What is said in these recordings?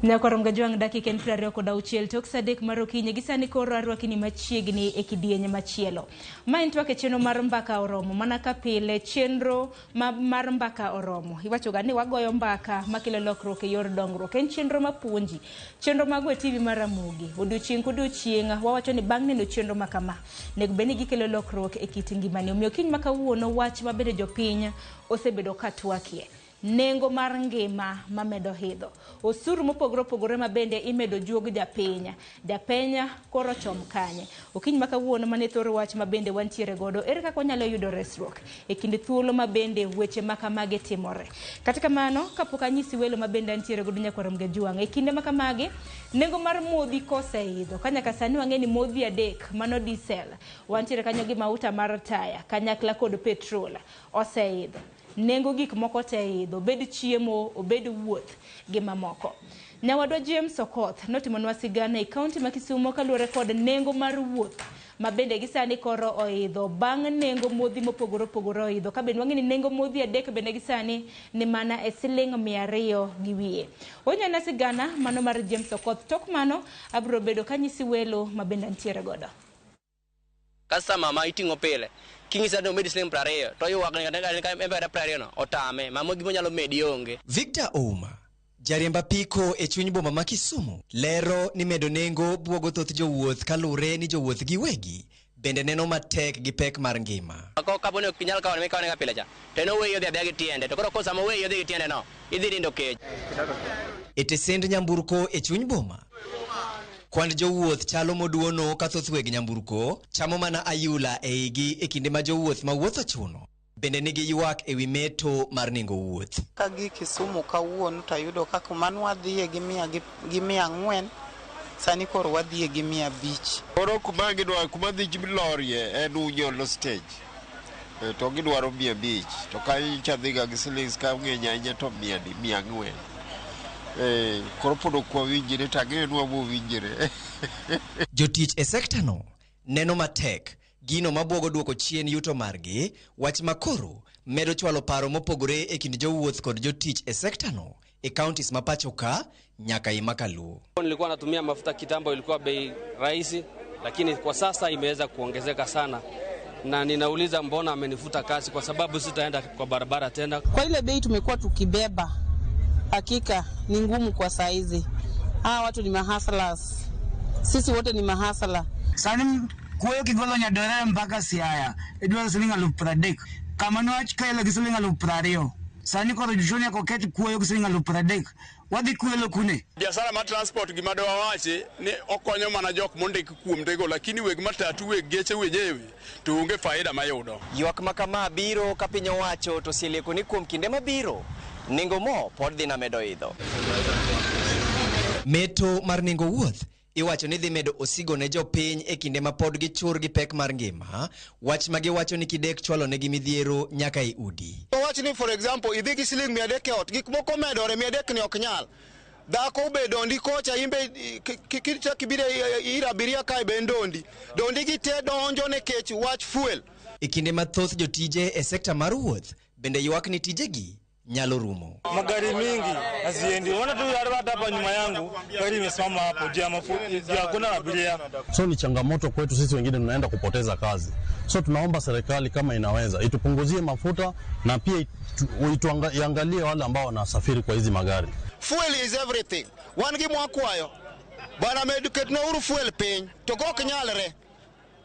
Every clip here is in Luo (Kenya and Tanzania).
Nyakwar Mgajwang' dakika en 26 tok saa 3 mar okinyi gi sani koro arwakini machiegni e kidieny machielo. Ma en twak e chenro mar Mbaka Oromo mana ka pile chenro ma mar Mbaka Oromo. Iwachoga ni wagoyo mbaka makelo lokruok e yor dongruok. En chenro mapuonji. Chenro mago e TV mar Ramogi. Odiochieng' kodiochieng' wawacho ni bang' neno chenro ma kama, nego bed ni gikelo lokruok e kit ngimani. Omiyo kiny ma kawuono wach ma bende jopiny osebedo ka twakie. Nengo mar ngima mamedo idho. Osuru mopogore opogore ma bende imedo juog japiny. Japenya koro chom kanye? Okinyi ma kawuono mane thor wach ma bende wantiere godo, ere kaka wanyalo yudo resruok e kind thuolo ma bende weche ma kamagi timore? Kata kamano, kapok anyisi welo ma bende antiere godo nyakwar Mgajuang', e kinde ma kamagi, nengo mar modhi koseidho, ka nyaka sani wang'e ni modhi adek, mano diesel, wantiere kanyo gi mauta mar taya, kanyakla kod petrol, oseidho. Nengo gik moko te idho, obed chiemo, obed wuoth gi mamoko. Nyawadwa James Okoth notimonwa sigana e kaunti ma Kisumo kaluwore kod nengo mar wuoth ma bende gi sani koro oidho bang' nengo modhi mopogore opogore oidho ka bende wang'e ni nengo modhi adek bende gi sani ni mana e siling 200 gi wiye. Onyana sigana mano mar James Okoth. Tok mano abiro bedo kanyisi welo ma bende antiere godo. Customer ma iting'o pile king'ise ni omedi siling 20 to ywak ni kata en be kata 20 no otame mamo gima onyalo medi onge. Victor Ouma, jariemb apiko e chuny boma ma Kisumu, lero ni medo nengo buogo thoth jowuoth kalure ni jowuoth giwegi bende neno matek gi pek mar ngima. Ko kapo ni ok inyal kawo mikawone ga pile cha to en oweyi odhi adhiya gi tiende to koro ko sama oweyi odhi gi tiende no idhi nindo kech. E tesend nyamburko e chuny boma, kwand jowuoth chalo moduono ka thoth weg nyamburko chamo mana ayula e igi e kinde ma jowuoth ma wuoth ochuno bende nigi ywak e wi meto mar nengo wuoth. Ka gi Kisumu kawuono to ayudo ka kuma nwadhiye gi 400, sani koro wadhiye gi 500. Koro kuma gidwa kuma dhi lorie en Unyolo stage. To gidwaro 500 to kanyo dhiga gi silings ka ng'eny ahinya to 400. Koro pod ok wawinjre to ang'eyo ni wabo winjre. Jotich e sekta no neno matek gino mabuogo duoko chien yuto margi, wach makoro medo chwalo paro mopogore e kind jowuoth kod jotich e sekta no e counties ma pacho ka nyaka Imakaluo. Nilikuwa natumia mafuta kitambo, ilikuwa bei rahisi, lakini kwa sasa imeweza kuongezeka sana, na ninauliza mbona amenifuta kazi, kwa sababu sitaenda kwa barabara tena. Kwa ile bei tumekuwa tukibeba, hakika ni ngumu kwa saizi. Hawa watu ni mahustlers, sisi wote ni mahasala. Sani kuoyo kigolo Nyadore mpaka Siaya idwaro siling 30,000 kama niwach kelo gi siling 20,000 sani koro jochuo nyaka oket kuoyo gi siling 30,000 wadhi kwelo kune. Biashara mar transport gima dwawachi ni okonyo mana jok mondik kuom tego, lakini weg matatu weg geche wenyewe to onge faida mayudo. Ywak ma kama biro ka piny owacho to oseleko ni kuom kinde mabiro nengo mo pod dhi na medo idho. Meto mar nengo wuoth iwacho ni dhi medo osigo ne jopiny e kinde ma pod gichur gi pek mar ngima, wach ma giwacho ni kidek chwalo negi midhiero nyaka e udi. Wach ni for example idhi gi siling 300 e ot, gik moko medore 300 ni ok nyal. Dhako be dondi kocha imbe kichak ibiro ir abiria kae be dondi. Dondi gi te donjo nikech wach fuel. E kinde ma thoth jotije e sekta mar wuoth bende ywak ni tijegi nyalo rumo. Magari mingi haziendi. Unaona tu yale hata hapa nyuma yangu gari imesimama hapo juu ya juu hakuna abiria. So ni changamoto kwetu sisi wengine tunaenda kupoteza kazi. So tunaomba serikali kama inaweza itupunguzie mafuta na pia iangalie wale ambao wanasafiri kwa hizi magari. Fuel is everything. Wan gi mwakwayo. Bwana med ketna uru fuel piny to ok nyalre.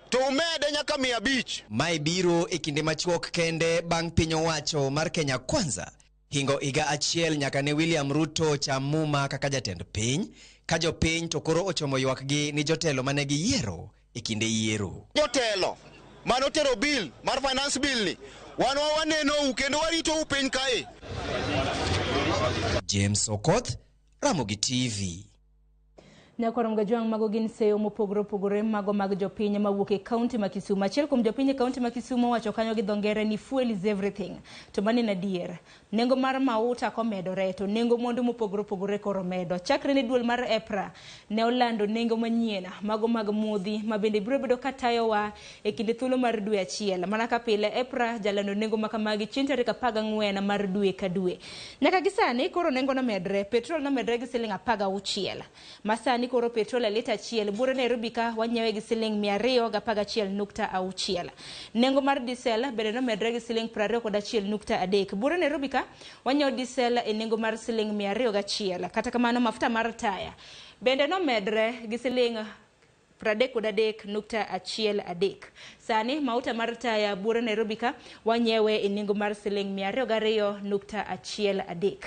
To umede nyaka 500. Mae biro e kinde machuok kende bang' piny owacho mar Kenya Kwanza hingo higa achiel nyaka ne William Ruto cham muma kaka jatend piny, ka jopiny to koro ochomo ywakgi ni jotelo mane giyiero e kinde yiero. Jotelo mane otero bill mar finance bill ni wan wanenou kendo waritou piny kae. James Okoth, Ramogi TV. Nyakwar Mgajwang', mago gin seyo mopogore opogore mago mag jopiny mawuok e kaunti ma Kisumu. Achiel kuom jopiny e kaunti ma Kisumu owacho kanyo gi dho ngere ni fuel is everything. To mano en adier. Nengo mar mauta komedore to nengo mwandu mopogore opogore koro medo. Chakre ne duol mar EPRA ne olando nengo manyien mago mag modhi ma bende biro bedo ka tayowa e kinde thuolo mar dwe achiel. Mana ka pile EPRA jalando nengo ma kamagi chieng' tarik 14 mar dwe ka dwe. Nyaka gi sani koro nengo nomedre, petrol nomedre gi siling 16. Ma sani koro petrol e lita achiel buore Nairobi ka wanyiewe gi siling 211.6. Nengo mar diesel bende nomedre gi siling 21.3. Buore Nairobi ka wanyiewo diesel e nengo mar siling 201. Kata kamano mafuta mar taya bende nomedre gi siling 33.13. Sani mauta mar taya buore Nairobi ka wanyiewe e nengo mar siling 202.13.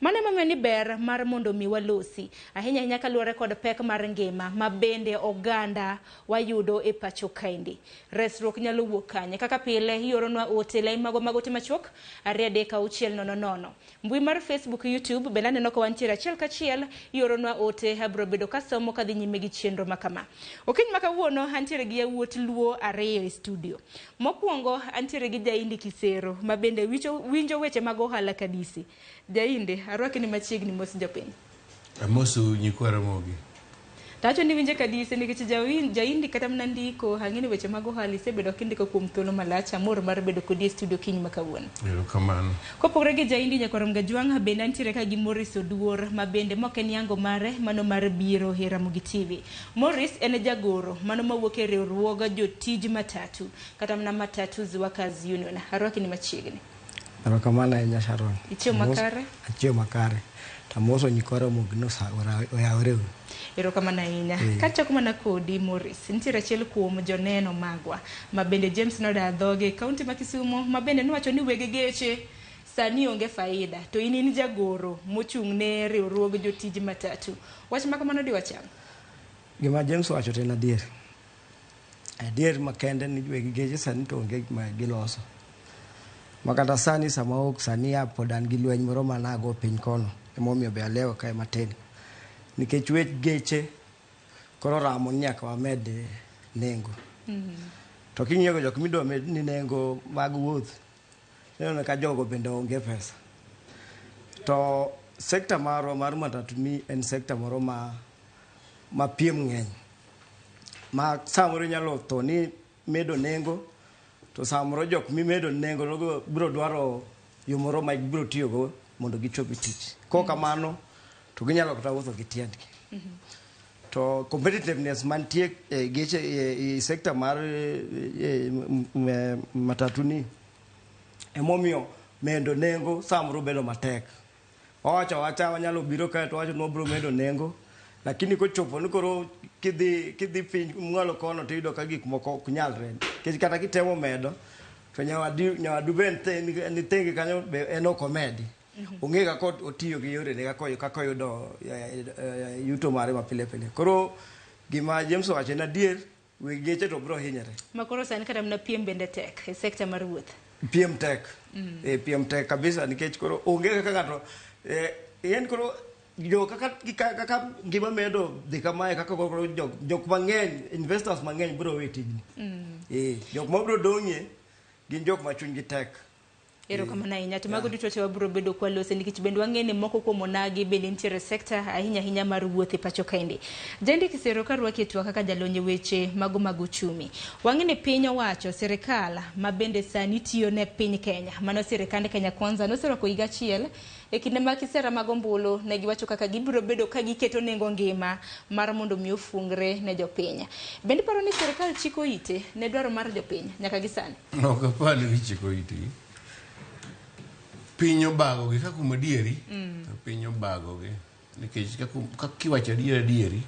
Mano emomiyo ni ber mar mondo mi walosi ahinya ahinya kaluwore kod pek mar ngima ma bende oganda wayudo e pacho kaendi. Resruok nyalo wuok kanye? Kaka pile ioronwa ote lai magwa mag ote machuok 23600. Mbui mar Facebook, YouTube bende aneno ka wantiere achiel kachiel, ioronwa ote abiro bedo kasomo kadhi nyime gi chenro ma kama. Okinyi ma kawuono antiere gi yawuot Luo ariyo e studio. Mokwongo antiere gi Jaindi Kisero ma bende winjo weche mag ohala kabisa. Jaindi, arwaki ni machiegni mos jopiny. Amosu nyikwa Ramogi. Tawacho ni winje kabisa nikech Jaindi kata mana ndiko ang'e ni weche mag ohala isebedo kindiko kuom thuolo malach. Amor mar bedo kodi e studio kiny ma kawuono. Erokamano. Kopogore gi Jaindi Nyakwar Mgajwang' bende antiere ka gi Maurice Oduor ma bende mok en yango mare mano mar biro e Ramogi TV. Maurice en jagoro mano mawuok e riwruog jotij matatu kata mana Matatus Workers Union. Arwaki ni machiegni. Erokamano ahinya Sharon. Ichiemo makare? Achiemo makare. Tamoso nyikwa Ramogi oyawre uru. Erokamano ahinya. Kachako mana kodi Maurice, nitiere achiel kuom joneno magwa ma bende James noda dhoge e kaunti ma Kisumu ma bende nowacho ni wege geche sani onge faida to in in jagoro mochung' ne riwruog jotij matatu. Wach ma kamano diwacham? Gima James owacho to en adier. Adier makende ni weg geche sani to onge gima giloso. Ma kata sani sama ok sani pod an gi lweny moro manago piny kono emomiyo be alewo kae matin. Nikech wech geche koro ramo ni nyaka wamed nengo. To king'iyo jok midwa med ni nengo mag wuoth, ineno ka jogo bende onge pesa. To sekta marwa mar matatu ni en sekta moro ma piem ng'eny. Ma samoro inyalo tho ni medo nengo, to samoro jok mimedo nengo nogo biro dwaro yo moro ma gibiro tiyogo mondo gichop e tich. Kok kamano to ginyalo kata wuotho gi tiendgi. To competitiveness mantie e geche e sekta mar matatu ni emomiyo medo nengo samoro bedo matek. Wawacho awacha wanyalo biro kae to wawacho ni wabiro medo nengo, lakini kochopo ni koro kidhi piny mwalo kono to iyudo ka gik moko ok nyalre. Nikech kata kitemo medo to nyawadu be ni tenge kanyo be en ok omedi. Ong'e kaka otiyo gi yorene kaka oyudo yuto mare ma pile pile. Koro gima James owacho en adier, weg geche to biro hinyore. Ma koro sani kata mana piem bende tek e sekta mar wuoth. Piem tek. Piem tek kabisa nikech koro onge kaka ng'ato en koro jo kaka ngima medo dhi kamae kaka koro jok mang'eny investors mang'eny biro we tijni. Jok ma biro dong'ie gin jok ma chunygi tek. Erokamano ahinya. To mago duto te wabiro bedo kwalose nikech bende wang'e ni moko kuom onagi bende nitiere sekta ahinya ahinya mar wuoth e pacho kaendi. Jaindi Kisero karwaki e twak kaka jalony e weche mago mag uchumi. Wang'e ni piny owacho sirikal ma bende sani tiyo ne piny Kenya mano sirikand Kenya Kwanza noserwako higa achiel e kinde mag kisera mag ombulu ne giwacho kaka gibiro bedo ka giketo nengo ngima mar mondo mi ofungre ne jopiny. Bende iparo ni sirikal chiko ite ne dwaro mar jopiny nyaka gi sani? Ok apar ni gichiko itgi. Piny obagogi ka kuom adieri, to piny obagogi nikech ka kiwacho adier adieri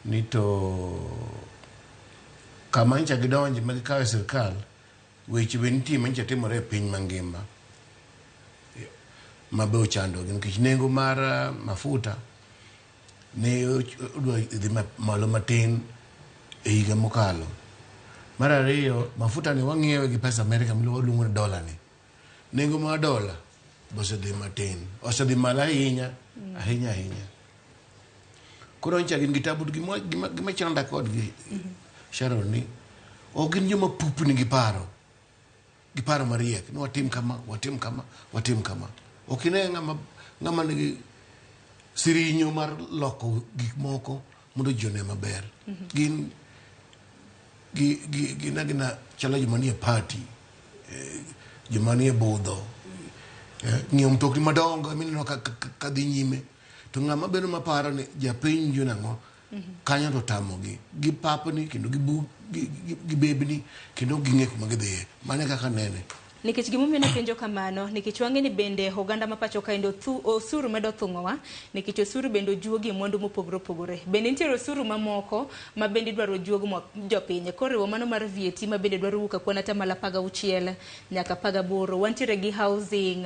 ni to kama nyocha gidonje ma gikawe sirikal weche be nitie ma nyocha timore e piny mangima ma be ochandogi nikech nengo mar mafuta ne odwa dhi malo matin e higa mokalo. Mar ariyo, mafuta ni wang'iewe gi pesa Amerika miluongo ni dola ni. Nengo mar dola be osedhi matin, osedhi malo ahinya, ahinya ahinya. Koro ncha gin gi tabu to gima chanda kodgi Sharon ni ok gin joma pupni gi paro. Gi paro mariek ni watim kama, watim kama, watim kama. Ok ine ng'ama nigi sirinyo mar loko gik moko mondo ji one maber. Gin gin agina chalo joma nie party, joma nie budho, ng'iyo mtokni madongo mineno ka dhi nyime. To ng'ama bedo maparo ni japiny winjo nang'o, kanyo to tamogi. Gipapni kendo gibebni kendo ok ging'e kuma gidhiye. Mano e kaka anene. Nikech gimomiyo napenjo kamano, nikech wang'e ni bende oganda ma pacho kaendi osuru medo thung'owa, nikech osuru bende ojuogi e mwandu mopogore opogore. Bende nitiere osuru mamoko ma bende idwaro ojuog jopiny. Koriwo mano mar VAT ma bende dwaro wuok e kwan atamalo 16 nyaka 18. Wantiere gi housing,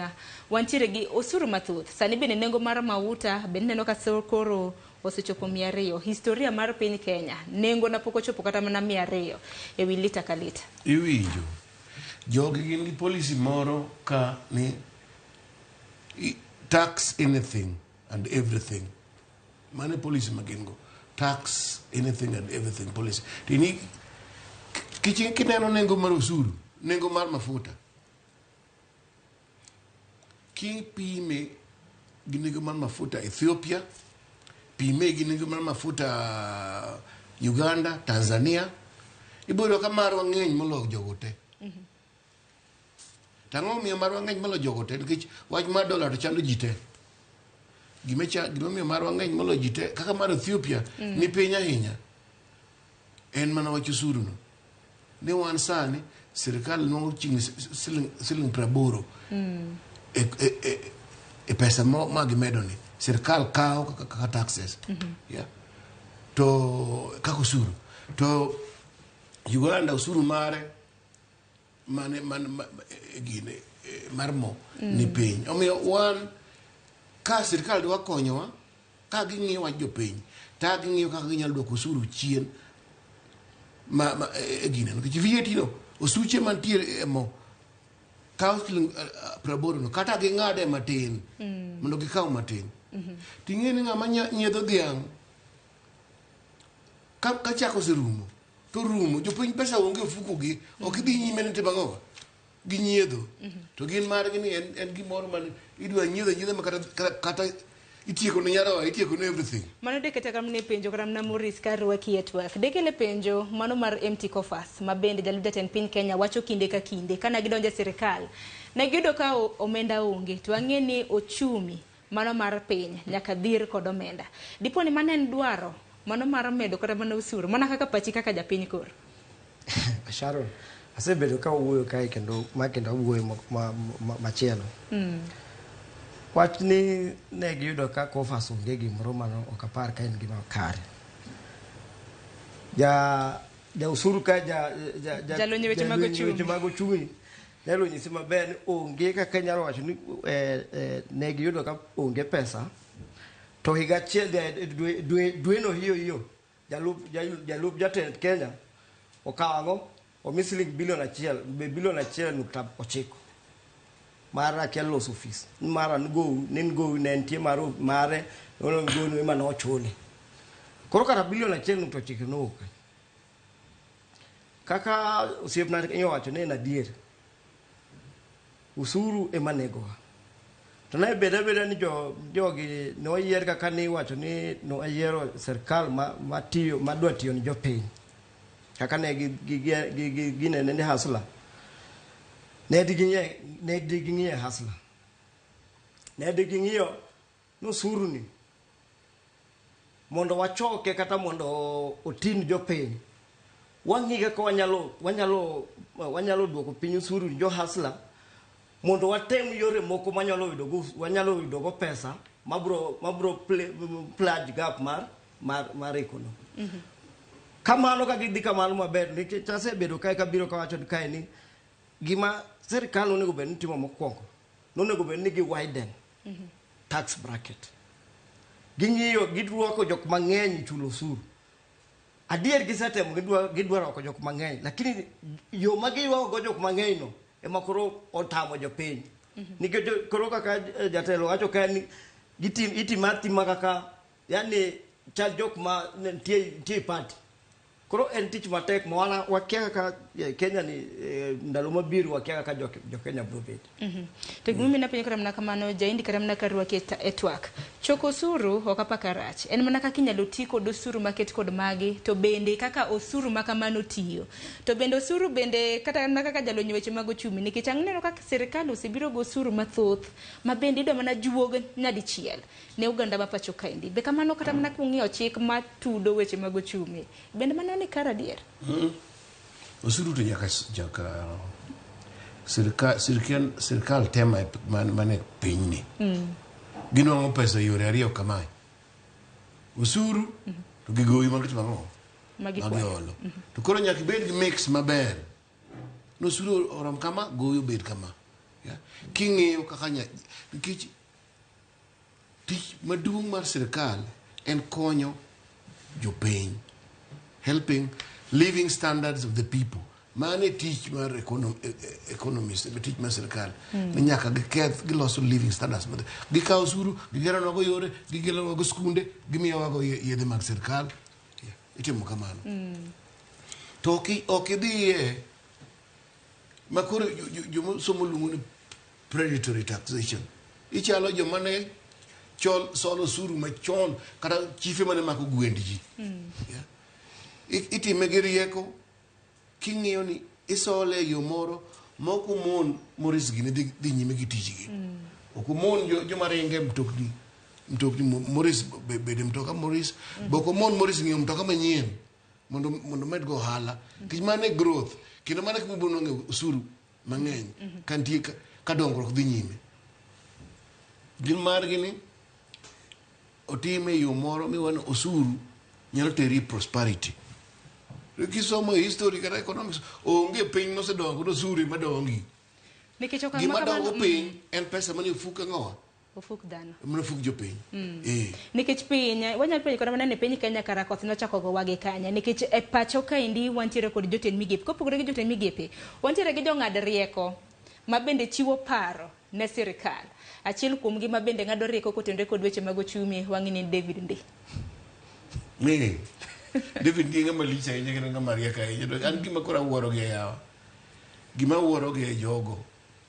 wantiere gi osuru mathoth. Sani bende nengo mar mauta bende ineno ka koro osechopo 200. Historia mar piny Kenya, nengo na pok ochopo kata mana 200 e wi lita ka lita. Iwinjo. Jogi gin gi policy moro ka ni tax anything and everything. Mano e policy ma gin go. Tax anything and everything policy. Tini kineno nengo mar osuru, nengo mar mafuta, kipime gi nengo mar mafuta Ethiopia, pime gi nengo mar mafuta Uganda, Tanzania, ibiro yudo ka marwa ng'eny moloyo jogo te. To ang'o momiyo marwa ng'eny moloyo jogo te? Nikech wach mar dola to chando ji te. Gimomiyo marwa ng'eny moloyo ji te, kaka mar Ethiopia ni piny ahinya, en mana wach osuru no. Ni wan sani, sirikal nwang'o chiegni siling 80 e pesa ma gimedo ni. Sirikal kawo kaka taxes. Yeah. To kaka osuru. To Uganda osuru mare mane gine mar mo ni piny. Omiyo wan ka sirikal dwa konyowa, ka ging'iyo wach jopiny, ta ging'iyo kaka ginyalo duoko osuru chien ma gine. Nikech VAT no, osuche mantiere e mo kawo siling 80 no, kata ging'ade matin mondo gikaw matin. Ting'e ni ng'ama nyiedho dhiang' ka chak oserumo to rumo, jopiny pesa onge ofuko gi, ok idhi nyime ni timo ang'o? Ginyiedho. To gin margi ni en gimoro man idwa nyiedho nyiedha ma kata itieko ne nyaroya, itieko ne everything. Mano de kata kamne penjo kata mana Maurice ka rwaki e twak. Dekele penjo mano mar empty coffers ma bende jalup jatend piny Kenya wacho kinde ka kinde kana gidonjo e sirikal. Ne giyudo ka omenda onge to ang'e ni ochumi mano mar piny nyaka dhir kod omenda. Dipo ni mano en dwaro mano mar medo kata mana osuru mana kaka pachi kaka japiny koro. Sharon, asebedo ka wuoyo kae kendo ma kendo awuoyo machielo. Wach ni ne giyudo ka coffers onge gimoro mano ok apar ka en gima kare. Ja usuru ka ja jalony weche mag ochumi. Weche mag ochumi nyalo nyisi maber ni onge kaka inyalo wacho ni ne giyudo ka onge pesa to higa achiel dweno hiyo jalup jatend Kenya okawo ang'o omi siling bilion 1.9 mar akia loso ofis mar gowi ne nitie mare gowi ema nochule. Koro kata bilion 1.9 nowuok. Kaka osiepna iwacho ne en adier, usuru ema negowa. To ne beda beda ni jogi noyier kaka ni iwacho ni noyiero sirkal matiyo madwa tiyo ni jopiny. Kaka ne ginene ni hasla. Ne diging'iye hasla. Ne diging'iyo nosuru ni mondo wachoke kata mondo otin jopiny. Wang'i kaka wanyalo duoko piny usuru ni jo hasla mondo watem yore moko manyalo yudogo pesa mabro plug gap mar economy. Kamano ka gidhi kamano maber nikech asebedo kae kabiro kawacho kae ni gima sirkal onego bed ni timo mokwongo nonego bed ni gi widen tax bracket. Ging'iyo gidwoko jok mang'eny chulo osuru. Adier gisetemo gidwaro oko jok mang'eny, lakini yo ma giywago jok mang'eny no ema koro otamo jopiny. Nikech koro kaka jatelo wacho kae ni itimo atima kaka yani chal jok ma nitie e party. Koro en tich matek ma wana wakia kaka Kenya ni ndalo mabiro wakia kaka jo Kenya biro bet. To gimomiyo napenjo kata mana kamano jaindi kata mana karwaki e twak. Choko osuru ok apaka rach. En mana kaka inyalo ti kod osuru maket kod magi to bende kaka osuru ma kamano tiyo. To bende osuru bende kata mana kaka jalony weche mag ochumi nikech aneno kaka sirikal osebiro gi osuru mathoth ma bende idwa mana juog nyadichiel ne oganda ma pacho kaendi. Be kamano kata mana kung'iyo chik matudo weche mag ochumi. Bende mano ni kar adier? Osuru to nyaka sirikal tema mane pinyni. Ginwang'o pesa yore ariyo kamae. Osuru to gi gowi mag timo ang'o? Magiolo. To koro nyaka ibed gi mix maber. No osuru orom kama, gowi obed kama. Yeah? King'iyo kaka nikech tich maduong' mar sirikal en konyo jopiny. Helping living standards of the people. Mane tich mar economist, tich mar sirikal. Ni nyaka giketh, giloso living standards. Gikawo osuru, gigeronwago yore, gigeronwago skunde, gimiyowago yedhe mag sirikal. Itimo kamano. To ok idhiye ma koro joma somo luongo ni predatory taxation. Ichalo joma ne solo osuru machon kata chife mane mako gwend ji. Itime gi rieko king'iyo ni isole e yo moro ma ok omon Maurice gini dhi nyime gi tijgi. Ok omon joma ringe mtokni Maurice bede mtoka Maurice, be ok omon Maurice ng'iewo mtoka manyien mondo med go ohala. Nikech mano e growth kendo mano e kaka ibiro nwang'o osuru mang'eny ka nitie ka dongruok dhi nyime. Gin margi ni otime e yo moro miwano osuru nyalo teri prosperity. Kisomo history kata economics, onge piny mosedongo kod osuru ema dongi. Nikech okang' Gima ma kamano dongo piny en pesa manie ofuk ang'owa? Ofuk dhano. Mane ofuk jopiny. Nikech piny, wanyalo penjo kata mana ni piny Kenya kara koth nochako gowa gi kanye. Nikech e pacho kaendi wantiere kod jotend migepe. Kopogore gi jotend migepe, wantiere gi jong'ad rieko ma bende chiwo paro ne sirikal. Achiel kuomgi ma bende ng'ado rieko kotenore kod weche mag ochumi wang'e ni David Ndii. Nee. David Ndii ng'ama lich ahinya kendo ng'ama riek ahinya. To an gima koro awuoro gi yawa. Gima awuoro gi jogo,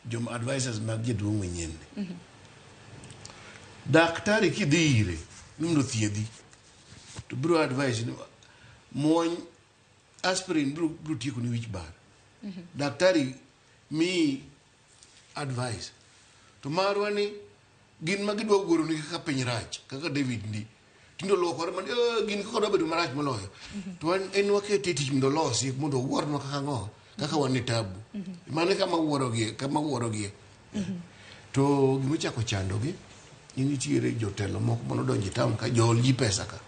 joma advisors mag jaduong' manyien ni. Daktari kidhi ire ni mondo othiedhi to biro advise ni muony aspirin biro tieko ni wich bar. Daktari miyi advice. To marwa ni gin ma gidwa wuoro ni kaka piny rach kaka David Ndii. Tindo luokore man gin kaka dwa bedo marach moloyo. To en wakete tich mondo olosi mondo owuornwa kaka ang'o kaka wan e tabu. Mano e kama wuorogie. To gimochako chandogi ni nitiere jotelo moko manodonjo e town ka jool ji pesa ka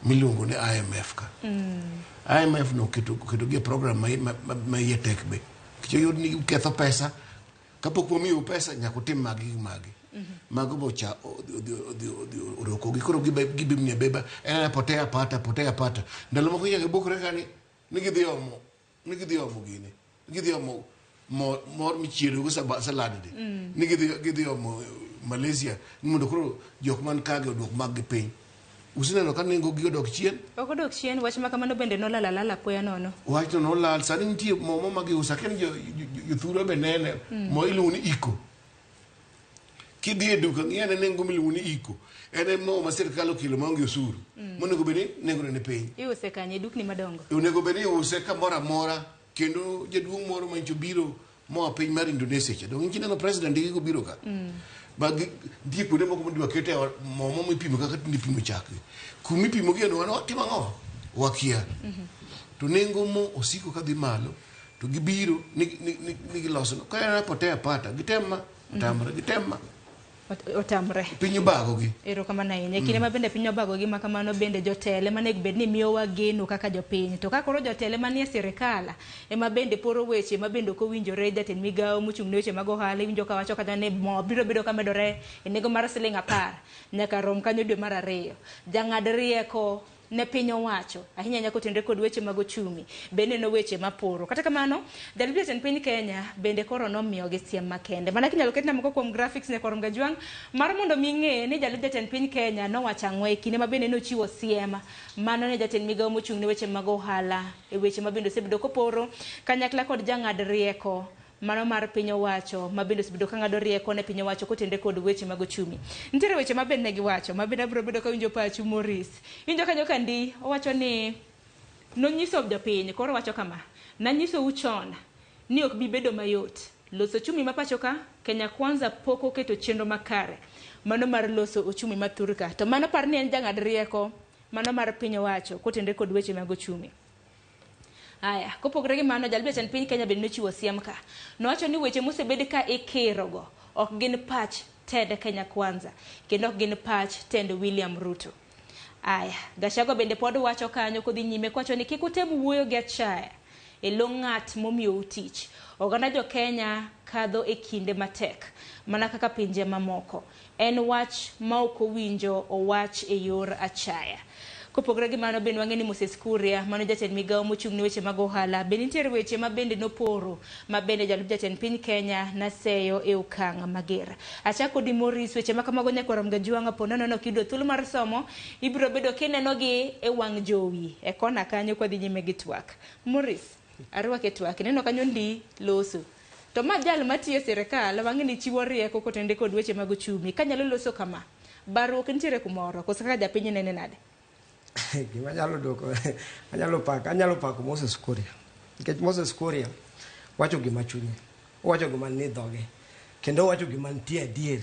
miluongo ni IMF ka. IMF no oketo gi e program ma iye tek be. Nikech oyud ni uketho pesa kapok wamiyou pesa nyaka utim magi gi magi. Mago bocha orokogi koro gibimni abeba en ana potea pata. Ndalo moko nyaka ibukre ka ni gidhi omo gini. Gidhi omo mor michiedo go salad ni. Ni gidhi omo Malaysia ni mondo koro jok man kage oduok mag gi piny. Useneno ka nengo gi odok chien? Ok odok chien, wach ma kamano bende nolal alala apoya nono. Wachno nolal, sani nitie mo ma giuso, akia ni jothurwa be nene, mo iluongo ni Iko. Kidhi e duka ng'i ane nengo miluongo ni Iko. En e mo ma sirkal okelo maonge osuru. Monego bed ni nengone ni piny. Iuse kanye, dukni madongo? Onego bed ni iuse kamoro amora, kendo jaduong' moro manyicho biro moa piny mar Indonesia cha. Donge ineno president gi kobiro ka? Nitie kuonde moko midwa kete mo mipimo kaka tinde ipimo chak. Kuma ipimo gi wan watimo ang'o? Wakia. To nengo mo osiko kadhi malo to gibiro ni giloso. Ka en potea pata, gitem otamre, gitem otamre. Piny obagogi. Erokamano ahinya. E kinde ma bende piny obagogi ma kamano bende jotelo ema onego bed ni miyowa geno kaka jopiny. To ka koro jotelo manie sirikal ema bende poro weche ma bende ok owinjore, jatend migawo mochung' ne weche mag ohala iwinjo ka wacho kata ni mo biro bedo ka medore e nengo mar siling 10 nyaka rom kanyo dwe mar 2. Jang'ad rieko ne piny owacho ahinya ahinya kotenore kod weche mag ochumi bende neno weche maporo. Kata kamano, jalup jatend piny Kenya bende koro nomiyogi siem makende. Mana kinyalo ketna moko kuom graphics ne Korom Gajwang' mar mondo mi ng'e ni jalup jatend piny Kenya nowacho ang'o e kinde ma bende nochiwo siem mano ne jatend migawo mochung' ne weche mag ohala e weche ma bende osebedo koporo kanyakla kod jang'ad rieko mano mar piny owacho ma bende osebedo ka ng'ado rieko ne piny owacho kotenore kod weche mag ochumi. Nitiere weche ma bende ne giwacho ma bende abiro bedo kawinjo pachu Maurice. Iwinjo kanyo ka ndi owacho ni nonyiso jopiny koro owacho kama, nanyisou chon ni ok bi bedo mayot loso ochumi ma pacho ka, Kenya Kwanza pok oketo chenro makare mano mar loso ochumi ma thurka. To mano par ni en jang'ad rieko mano mar piny owacho kotenore kod weche mag ochumi. Aya, kopogore gi mano, jalup jatend piny Kenya bende nochiwo siem ka. Nowacho ni weche mosebed ka ikirogo ok gin pach tend Kenya Kwanza kendo ok gin pach tend William Ruto. Aya, Gachagua bende pod wacho kanyo kodhi nyime kowacho ni kik utem wuoyo gi achaya e lo ng'at momiyou tich. Oganda jo Kenya kadho e kinde matek mana kaka pinje mamoko. En wach ma ok owinjo owach e yor achaya. Kopogore gi mano bende wang'e ni Moses Kuria mano jatend migawo mochung' ne weche mag ohala bende nitiere weche ma bende noporo ma bende jalup jatend piny Kenya naseyo e okang' mager. Achako kodi Maurice, weche ma kamago nyakwar Mgajwang'a po nono ok iyudo thuolo mar somo, ibiro bedo kineno gi e wang' jowi e kona kanyo kwadhi nyime gi twak. Maurice, arwake e twak, ineno kanyo ndi loso. To ma jal matiyo e sirikal wang'e ni chiwo rieko kotenore kod weche mag ochumi. Kanyalo loso kama, barruok nitiere kumoro, koso kaka japiny nene nade? Gima anyalo duoko, anyalo pako Moses Kuria. Nikech Moses Kuria wacho gima chunye, owacho gima nie dhoge, kendo owacho gima nitie adier.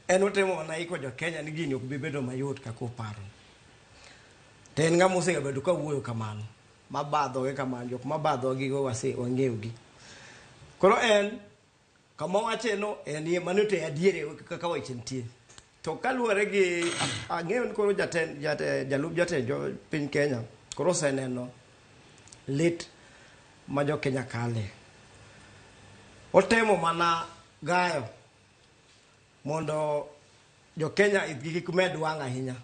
En otemo mana iko jo Kenya ni gini ok bi bedo mayot kaka uparo. To en ng'ama osebedo ka wuoyo kamano, mabadhoge kamano, jok mabadhogi go wang'eyogi. Koro en kama owache no en mano to e adier kaka weche nitie. To kaluwore gi ang'eyo ni koro jatend jalup jatend jo piny Kenya koro oseneno lit ma jo Kenya kale. Otemo mana gayo mondo jo Kenya itgi kik med wang' ahinya.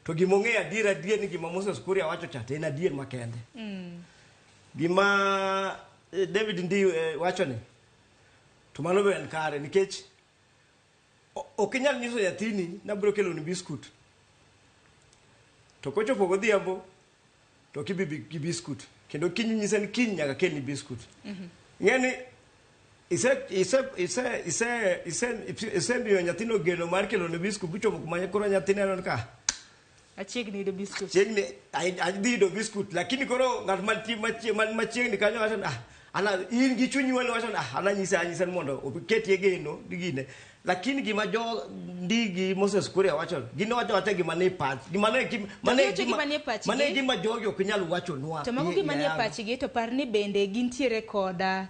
To gima ong'eyo adier adier ni gima Moses Kuria wacho cha to en adier makende. Gima David Ndii wacho ni to mano be en kare nikech ok inyal nyiso nyathini nabiro keloni biskut. To kochopo godhiambo to ok ibi gi biskut. Kendo kiny inyise ni kiny nyaka kelni biskut. Ing'e ni isemiyo nyathino geno mar kelone biskut bichopo kuma koro nyathi neno ni ka Achiegni yudo biskut. Chiegni adhi yudo biskut lakini koro ng'at mantie man machiegni kanyo wacho ni ah ana in gi chunyi walo wacho ni ah ananyise anyisa ni mondo oketie geno gi gine. Lakini gima jo Ndii gi Moses Kuria wacho gin wacho awacha gima nie pach gima ne giwacho gima nie pachgi. Mane gima jogi ok nyal wachonwa. To mago gima nie pachgi to par ni bende gintiere koda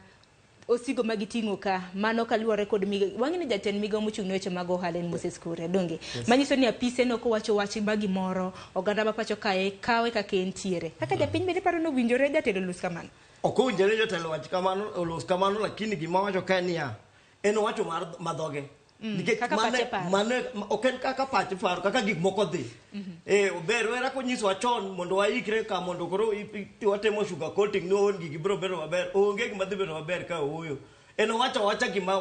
osigo ma giting'o ka mano kaluwore kod wang'e ni jatend migawo mochung' ne weche mag ohala en Moses Kuria donge manyiso ni apise no kowacho wach ma gimoro oganda ma pacho kae kawe kaka entiere kaka japiny bende paro ni owinjore jatelo olos kamano. Ok owinjore jotelo wach kamano olos kamano lakini gima wacho ka en niya en owacho mar madhoge. Nikech Kaka pache paro. Mane ok en kaka pache paro kaka gik moko dhi. Ober wera konyisowa chon mondo waikre ka mondo koro watemo sugar coating ni on gigi biro bedo maber. Onge gima dhi bedo maber ka ooyo. En owacho awacha gima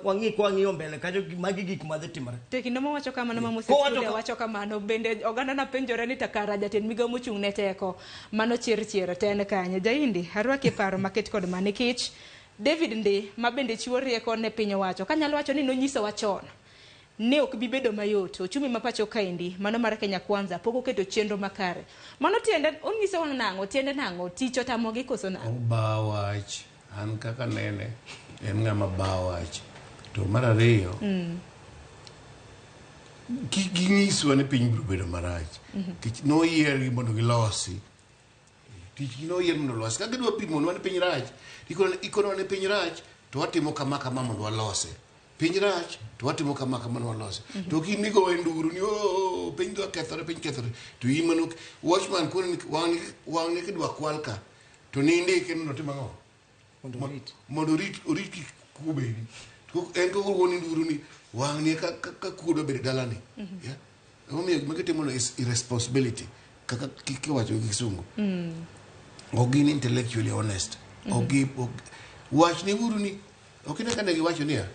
wang'i kwang'iyo mbele kanyo magi gik madhi timore. To kinde mowacho kamano ma Moses Kuria wacho kamano bende oganda na penjore ni takara jatend migawo mochung' ne teko mano chier chier to en kanye. Jaindi arwaki e paro maket kod ma nikech David Ndii ma bende chiwo rieko ne piny owacho kanyalo wacho ni nonyisowa chon ne ok bi bedo mayot ochumi ma pacho kaendi mano mar Kenya Kwanza pok oketo chenro makare. Mano tiende onyiso nang'o tiende nang'o tich otamogi koso nang'o? Oba wach an kaka nene en ng'ama ba wach to mar ariyo kik ginyiswa ni piny biro bedo marach. Nikech noyiergi mondo gilosi. Tich gi noyier mondo olosi. Ka gidwa pimonwa ni piny rach, ikonowa ni piny rach to watimo kama kama mondo walose. Piny rach to watimo kama kama mondo walose. To kiny igoye nduru ni oh piny dwa kethore piny kethore to in mano watchman koni ni wang'ni kidwa kwal ka to nindike mondo otim ang'o? Mondo orit kik kuo bedi. To en kaka ogoni nduru ni wang'ni ka kuo dwa bedo e dalani. Yeah. Emomiyo gima gitimono is irresponsibility kaka kiwacho gi kisungu. Ok gin intellectually honest. Ok gi wach ne uru ni ok ine kane giwacho niya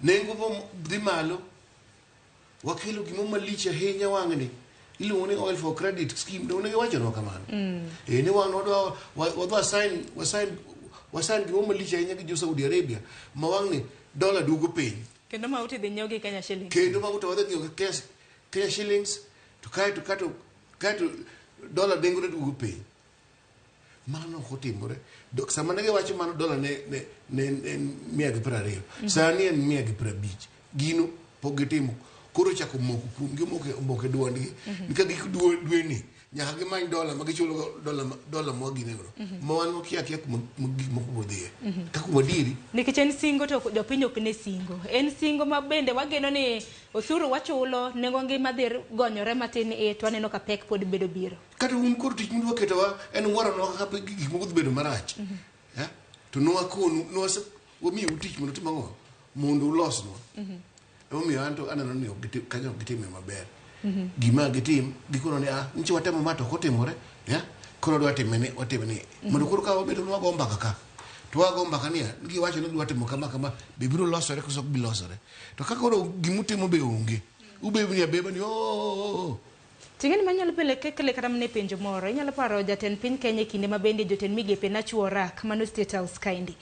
nengo dhi malo wakelo gimo malich ahinya wang'ni iluongo ni oil for credit scheme to ne giwachonwa kamano. E ni wang' wadwa wadwa sign wasign wasign gimo malich ahinya gi jo Saudi Arabia ma wang'ni dola duogo piny. Kendo mauta idhi nyiew gi Kenya shillings. Kendo mauta wadhi nyiewo gi Kenya shillings to kaeto kaeto kaeto dola nengone duogo piny. Mano ok otimore. Sama ne giwacho mano dola ne en 120. Sani en 150. Gino pok gitimo. Koro chako moko kuomgi omoko e duondgi. Ni ka giko dwe ni nyaka gimany dola ma gichulo dola dola mwaginego. Ma wan wakia akia kuma gik moko biro dhiye. Ka kuom adieri Nikech en singo to jopiny ok ne singo. En singo ma bende wageno ni osuru wachulo, nengo ngima dhi gonyore matin e to waneno ka pek pod bedo biro. Kata un koro tich mudwa ketowa en waronwa kaka gik moko dhi bedo marach. Eh? To nwakonu wamiyou tich mondo utim ang'o? Mondo ulosnwa. Emomiyo an to aneno ni ok kanyo ok gitime maber. Gima gitim gikono ni ah nchi watemo ma to ok otimore ya koro wadwa time ni watime ni mondo koro ka wabedo ni wago mbaka ka to wago mbaka niya giwacho ni gidwa timo kama kama be biro losore koso ok bi losore to ka koro gimutimo be onge ubebni abeba ni oh. Ting'eni manyalo pele kekle kata mana e penjo moro. Inyalo paro jatend piny Kenya e kinde ma bende jotend migepe nachuo rak mano State House kaendi.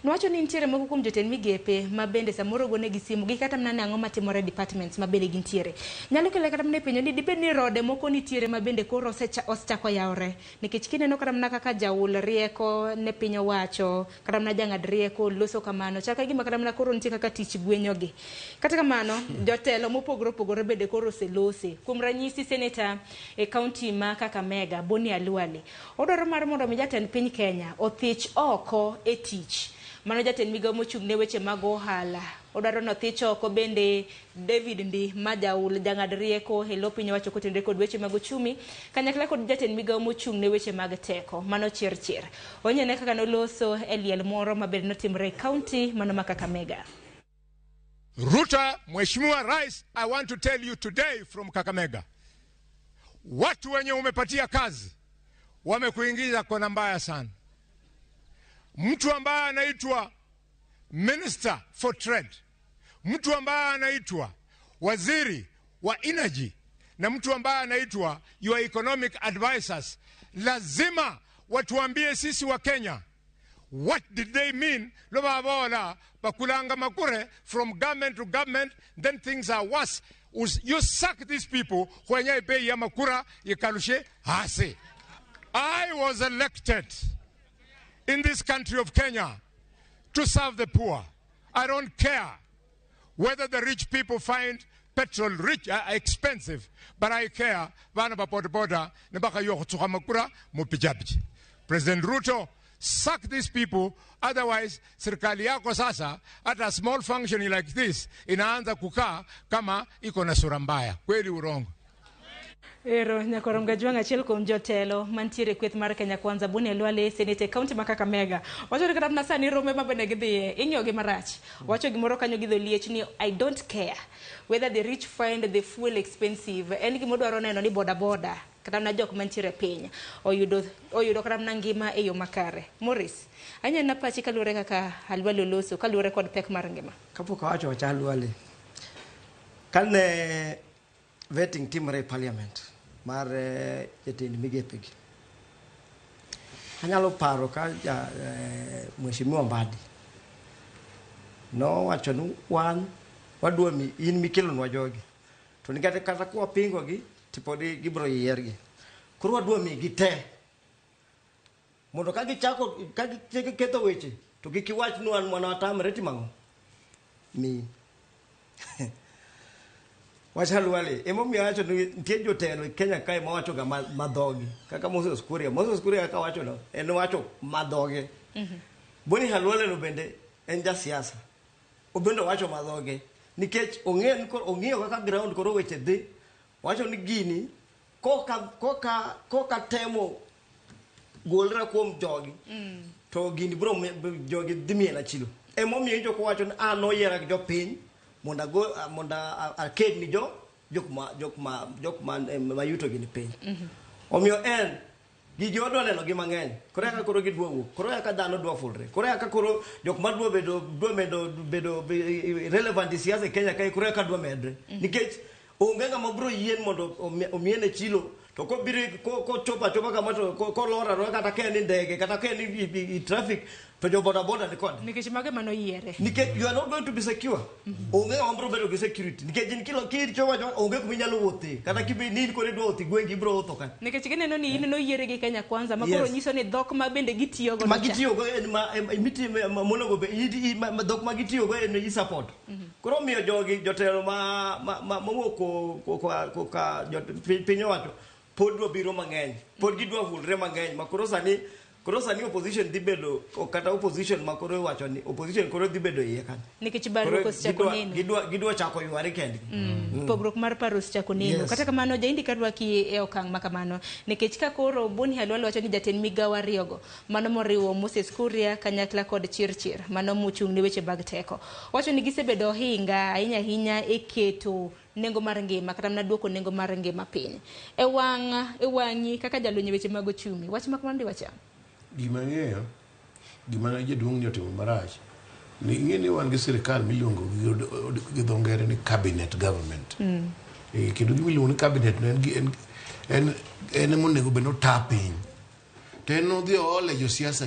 Nowacho ni nitiere moko kuom jotend migepe ma bende samoro gonegi simu gi kata mana ni ang'o matimore e departments ma bende gintiere. Nyalo kele kata mana e penjo ni dibed ni rode moko nitiere ma bende koro osechako yawore. Nikech kineno kata mana kaka jaul rieko ne piny owacho, kata mana jang'ad rieko loso kamano. Chal ka gima kata mana koro nitie kaka tich gwenyogi. Kata kamano, jotelo mopogore opogore bende koro oselose. Kuom ranyisi seneta e kaunti ma Kakamega, Boni Khalwale, odwaro mar mondo mi jatend piny Kenya othich oko e tich. Mano jatend migao mochung' ne weche mag ohala. Odwaro ni othich oko bende David Ndii ma jaul jang'ad rieko e lo piny owacho kotenore kod weche mag ochumi kanyakla kod jatend migao mochung' ne weche mag teko mano Chirchir. Onyene kaka noloso e liel moro ma bende notimore e kaunti mano ma Kakamega. Ruto, Mheshimiwa Rais, I want to tell you today from Kakamega, watu wenye umepatia kazi wamekuingiza kona mbaya sana. Mtu ambaye anaitwa Minister for Trade, mtu ambaye anaitwa waziri wa energy na mtu ambaye anaitwa your economic advisors, lazima watuambie sisi wa Kenya what did they mean lobavola bakulanga makure from government to government, then things are worse. You sack these people kwenye bei ya makura ikalushe hasi. I was elected in this country of Kenya to serve the poor. I don't care whether the rich people find petrol rich expensive, but I care bana ba boda boda ne ba yo go tsoga makura mo pijapiji. President Ruto, sack these people, otherwise serikali yako sasa hata small functioning like this inaanza kukaa kama iko na sura mbaya. Kweli urongo? Ero nyakorom Gajwang', achiel kuom jotelo mantiere e kweth mar Kenya Kwanza, Boni Khalwale, senete e kaunti ma Kakamega. Wacho ni kata mana sani rombe ma bende gidhiye ing'iyo gi marach. Wacho gimoro kanyo gi dholiech ni I don't care whether the rich find the fuel expensive. En gima odwaro neno ni boda boda kata mana jok mantiere e piny oyudo kata mana ngima e yo makare. Morris, anyalo pachi kaluwore kaka Khalwale oloso kaluwore kod pek mar ngima. Kapok awacho wach Khalwale, kane vetting timore e parliament mar jatend migepegi, anyalo paro ka ja, Mheshimiwa Mbadi nowacho ni wan wadwa mi in mikelonwa jogi to nikata kata kwapingogi to pod gibiro yiergi, koro wadwa migi te mondo ka gichako ka giketho weche to kik iwach ni wan mwana watamre timo ang'o miyi wach Khalwale. Emomiyo awacho ni nitie jotelo e Kenya kae mawacho ga madhogi kaka Moses Kuria. Moses Kuria kaka wacho no en wacho madhoge. Boni Khalwale no bende en jasiasa, obende owacho madhoge nikech ong'eyo ni koro ong'iyo kaka ground koro weche dhi. Wacho ni gini koka temo golra kuom jogi to gini biro jogi dhi miela chilo. Emomiyo ijo kowacho ni an noyiera gi jopiny. Mondo ago mondo aked ni jo jok ma jok ma jok ma ma yuto gi ni piny. Omiyo en gigi wadwa neno gi mang'eny. Koro eka koro gidwa wuok. Koro eka dhano dwa fulre. Koro eka koro jok ma dwa bedo dwa medo bedo relevant e siasa e Kenya kae koro eka dwa medre. Nikech onge ng'ama biro yien mondo omiene chilo to kobiro kochopo achopa kama to kolor alora kata ka en e ndege kata ka en i traffic to jo boda boda ni kode. Nikech mago ema noyiere. Nikech you are not going to be secure. Onge ng'ama biro bedo gi security. Nikech in kilo kichopo achopa onge kuma inyalo wuothe. Kata kibe ni in koro idwa wuotho e gwengi ibiro wuotho kanye. Nikech gineno ni in noyiere gi Kenya Kwanza ma koro nyiso ni dhok ma bende gitiyo go Ma gitiyogo en ma mitime monego bed dhok ma gitiyogo en i support. Koro omiyo jogi jotelo ma mowuok koka piny owacho pod dwa biro mang'eny. Pod gidwa hulre mang'eny ma koro sani koro sani opposition dhi bedo kata opposition ma koro iwacho ni opposition koro dhi bedo iye kanyo. Nikech barruok osechako neno. Gidwa chako yware kendgi. Pogruok mar paro osechako neno. Kata kamano jaindi karwaki e okang' ma kamano. Nikech ka koro Boni Khalwale wacho ni jatend migawo ariyogo mano moriwo Moses Kuria kanyakla kod Chirchir mano mochung' ne weche mag teko. Wacho ni gisebedo ohinga ahinya ahinya e keto nengo mar ngima kata mana duoko nengo mar ngima piny. E wang' e wang'i kaka jalony e weche mag ochumi. Wach ma kamano diwacham. Gima ang'eyo, gima jaduong' ni otimo marach, ni ing'e ni wan gi sirikal miluongo gi dho ngere ni cabinet government. Kendo gima iluongo ni cabinet no en en ema onego bed ni ota piny. To en odhi oole josiasa,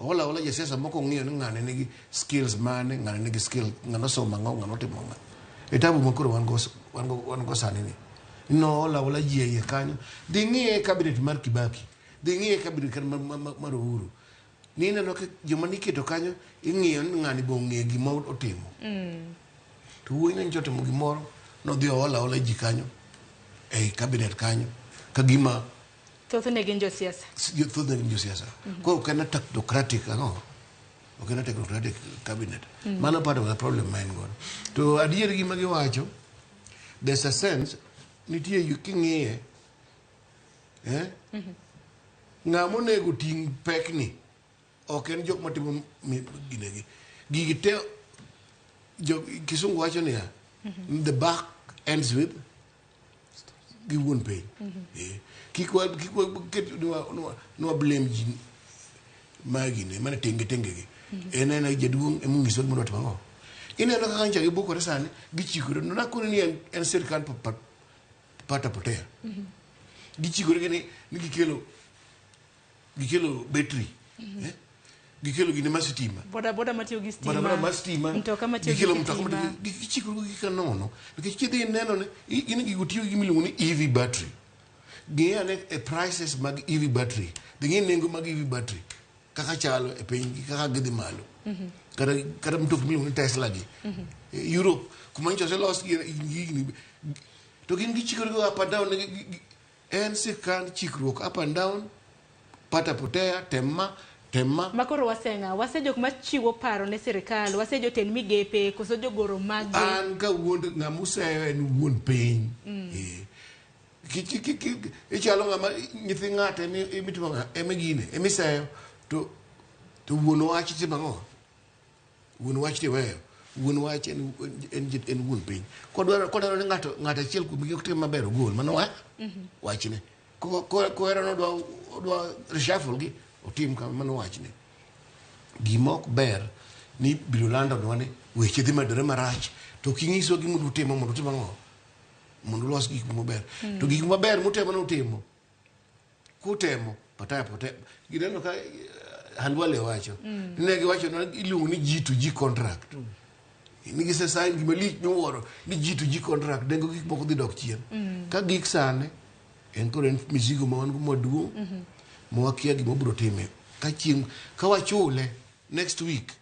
oola ola josiasa moko ong'iyo ni ng'ane nigi skills mane, ng'ane nigi skill, ng'ane osomo ang'o, ng'ane otimo ang'o. E tabu ma koro wan go wan go sani ni. Noola ola ji e iye kanyo. Dhi ng'iye cabinet mar Kibaki. Dhi ng'iye cabinet mar Uhuru. Ni ineno ka joma niketo kanyo ing'iyo ni ng'ani be ong'eyo gima otimo. To wuoyi ne nyocha otimo gimoro, nodhi oola ola ji kanyo ei cabinet kanyo ka gima Thothne gin josiasa. Thothne gin josiasa. Koro ok en a technocratic ang'o? Ok en a technocratic cabinet. Mano part of the problem ma en godo. To adier gima giwacho, there's a sense, nitie king'iye, ng'ama onego ting' pekni ok en jok matimo ginegi. Gigi te, kisungu wacho niya, the buck ends with gi wuon piny. Kik wa ket nwa blame ji ma gine, mana tenge tenge gi. En ena jaduong' ema onyiso gima odwa timo ang'o. Ineno kaka nyocha gibukore sani, gichikore. Nakoni ni en sirkal pata potea. Gichikore gi ni gikelo battery. Gikelo gine mar sitima. Boda boda matiyo gi stima. Boda boda mar stima. Mtoka matiyo gi Gikelo mtoka stima. matiyo gi gichikore gi gika nono. Nikech kidhi neno ne, gin gigo tiyo gi gima iluongo ni EV battery. Ng'i ane e prices mag EV battery. Dhi ng'i nengo mag EV battery. Kaka chalo e piny gi kaka gidhi malo. Kata mtokni miluongo ni Tesla gi. Europe, kuma nyocha oselos gi gigni. To gin gichikore go up and down. En sirkand chikruok up and down. Pata potea, tema, tema. Ma koro waseng'a, wase jok machiwo paro ne sirikal, wase jotend migepe, koso jogoro mag An ka wuond ng'ama useyo en wuon piny. Ichalo ng'ama nyithi ng'ato emitimo ng'a ema gine emiseyo to wuon wach timo ang'o? Wuon wach tiweyo. Wuon wach en wuon piny. Kodwaro ni ng'ato achiel kuomgi ok tim maber ogol mano wachne. Kohero ni odwa reshuffle gi otim kama mano wachne. Gima ok ber ni biro landonwa ni weche dhi medore marach to ok ing'iswa gima udwa timo mondo utim ang'o? Mondo ulos gik maber. To gik maber mutemo ni utimo. Kutemo pataya potea. Gineno ka Khalwale wacho. Ne giwacho ni iluongo ni G2G contract. Ni gise sign gima lich miwuoro ni G2G contract nengo gik moko dhi dok chien. Ka gik sani en koro en mizigo ma wan go maduong' ma wakia gima obiro time. Ka chieng' ka wachule next week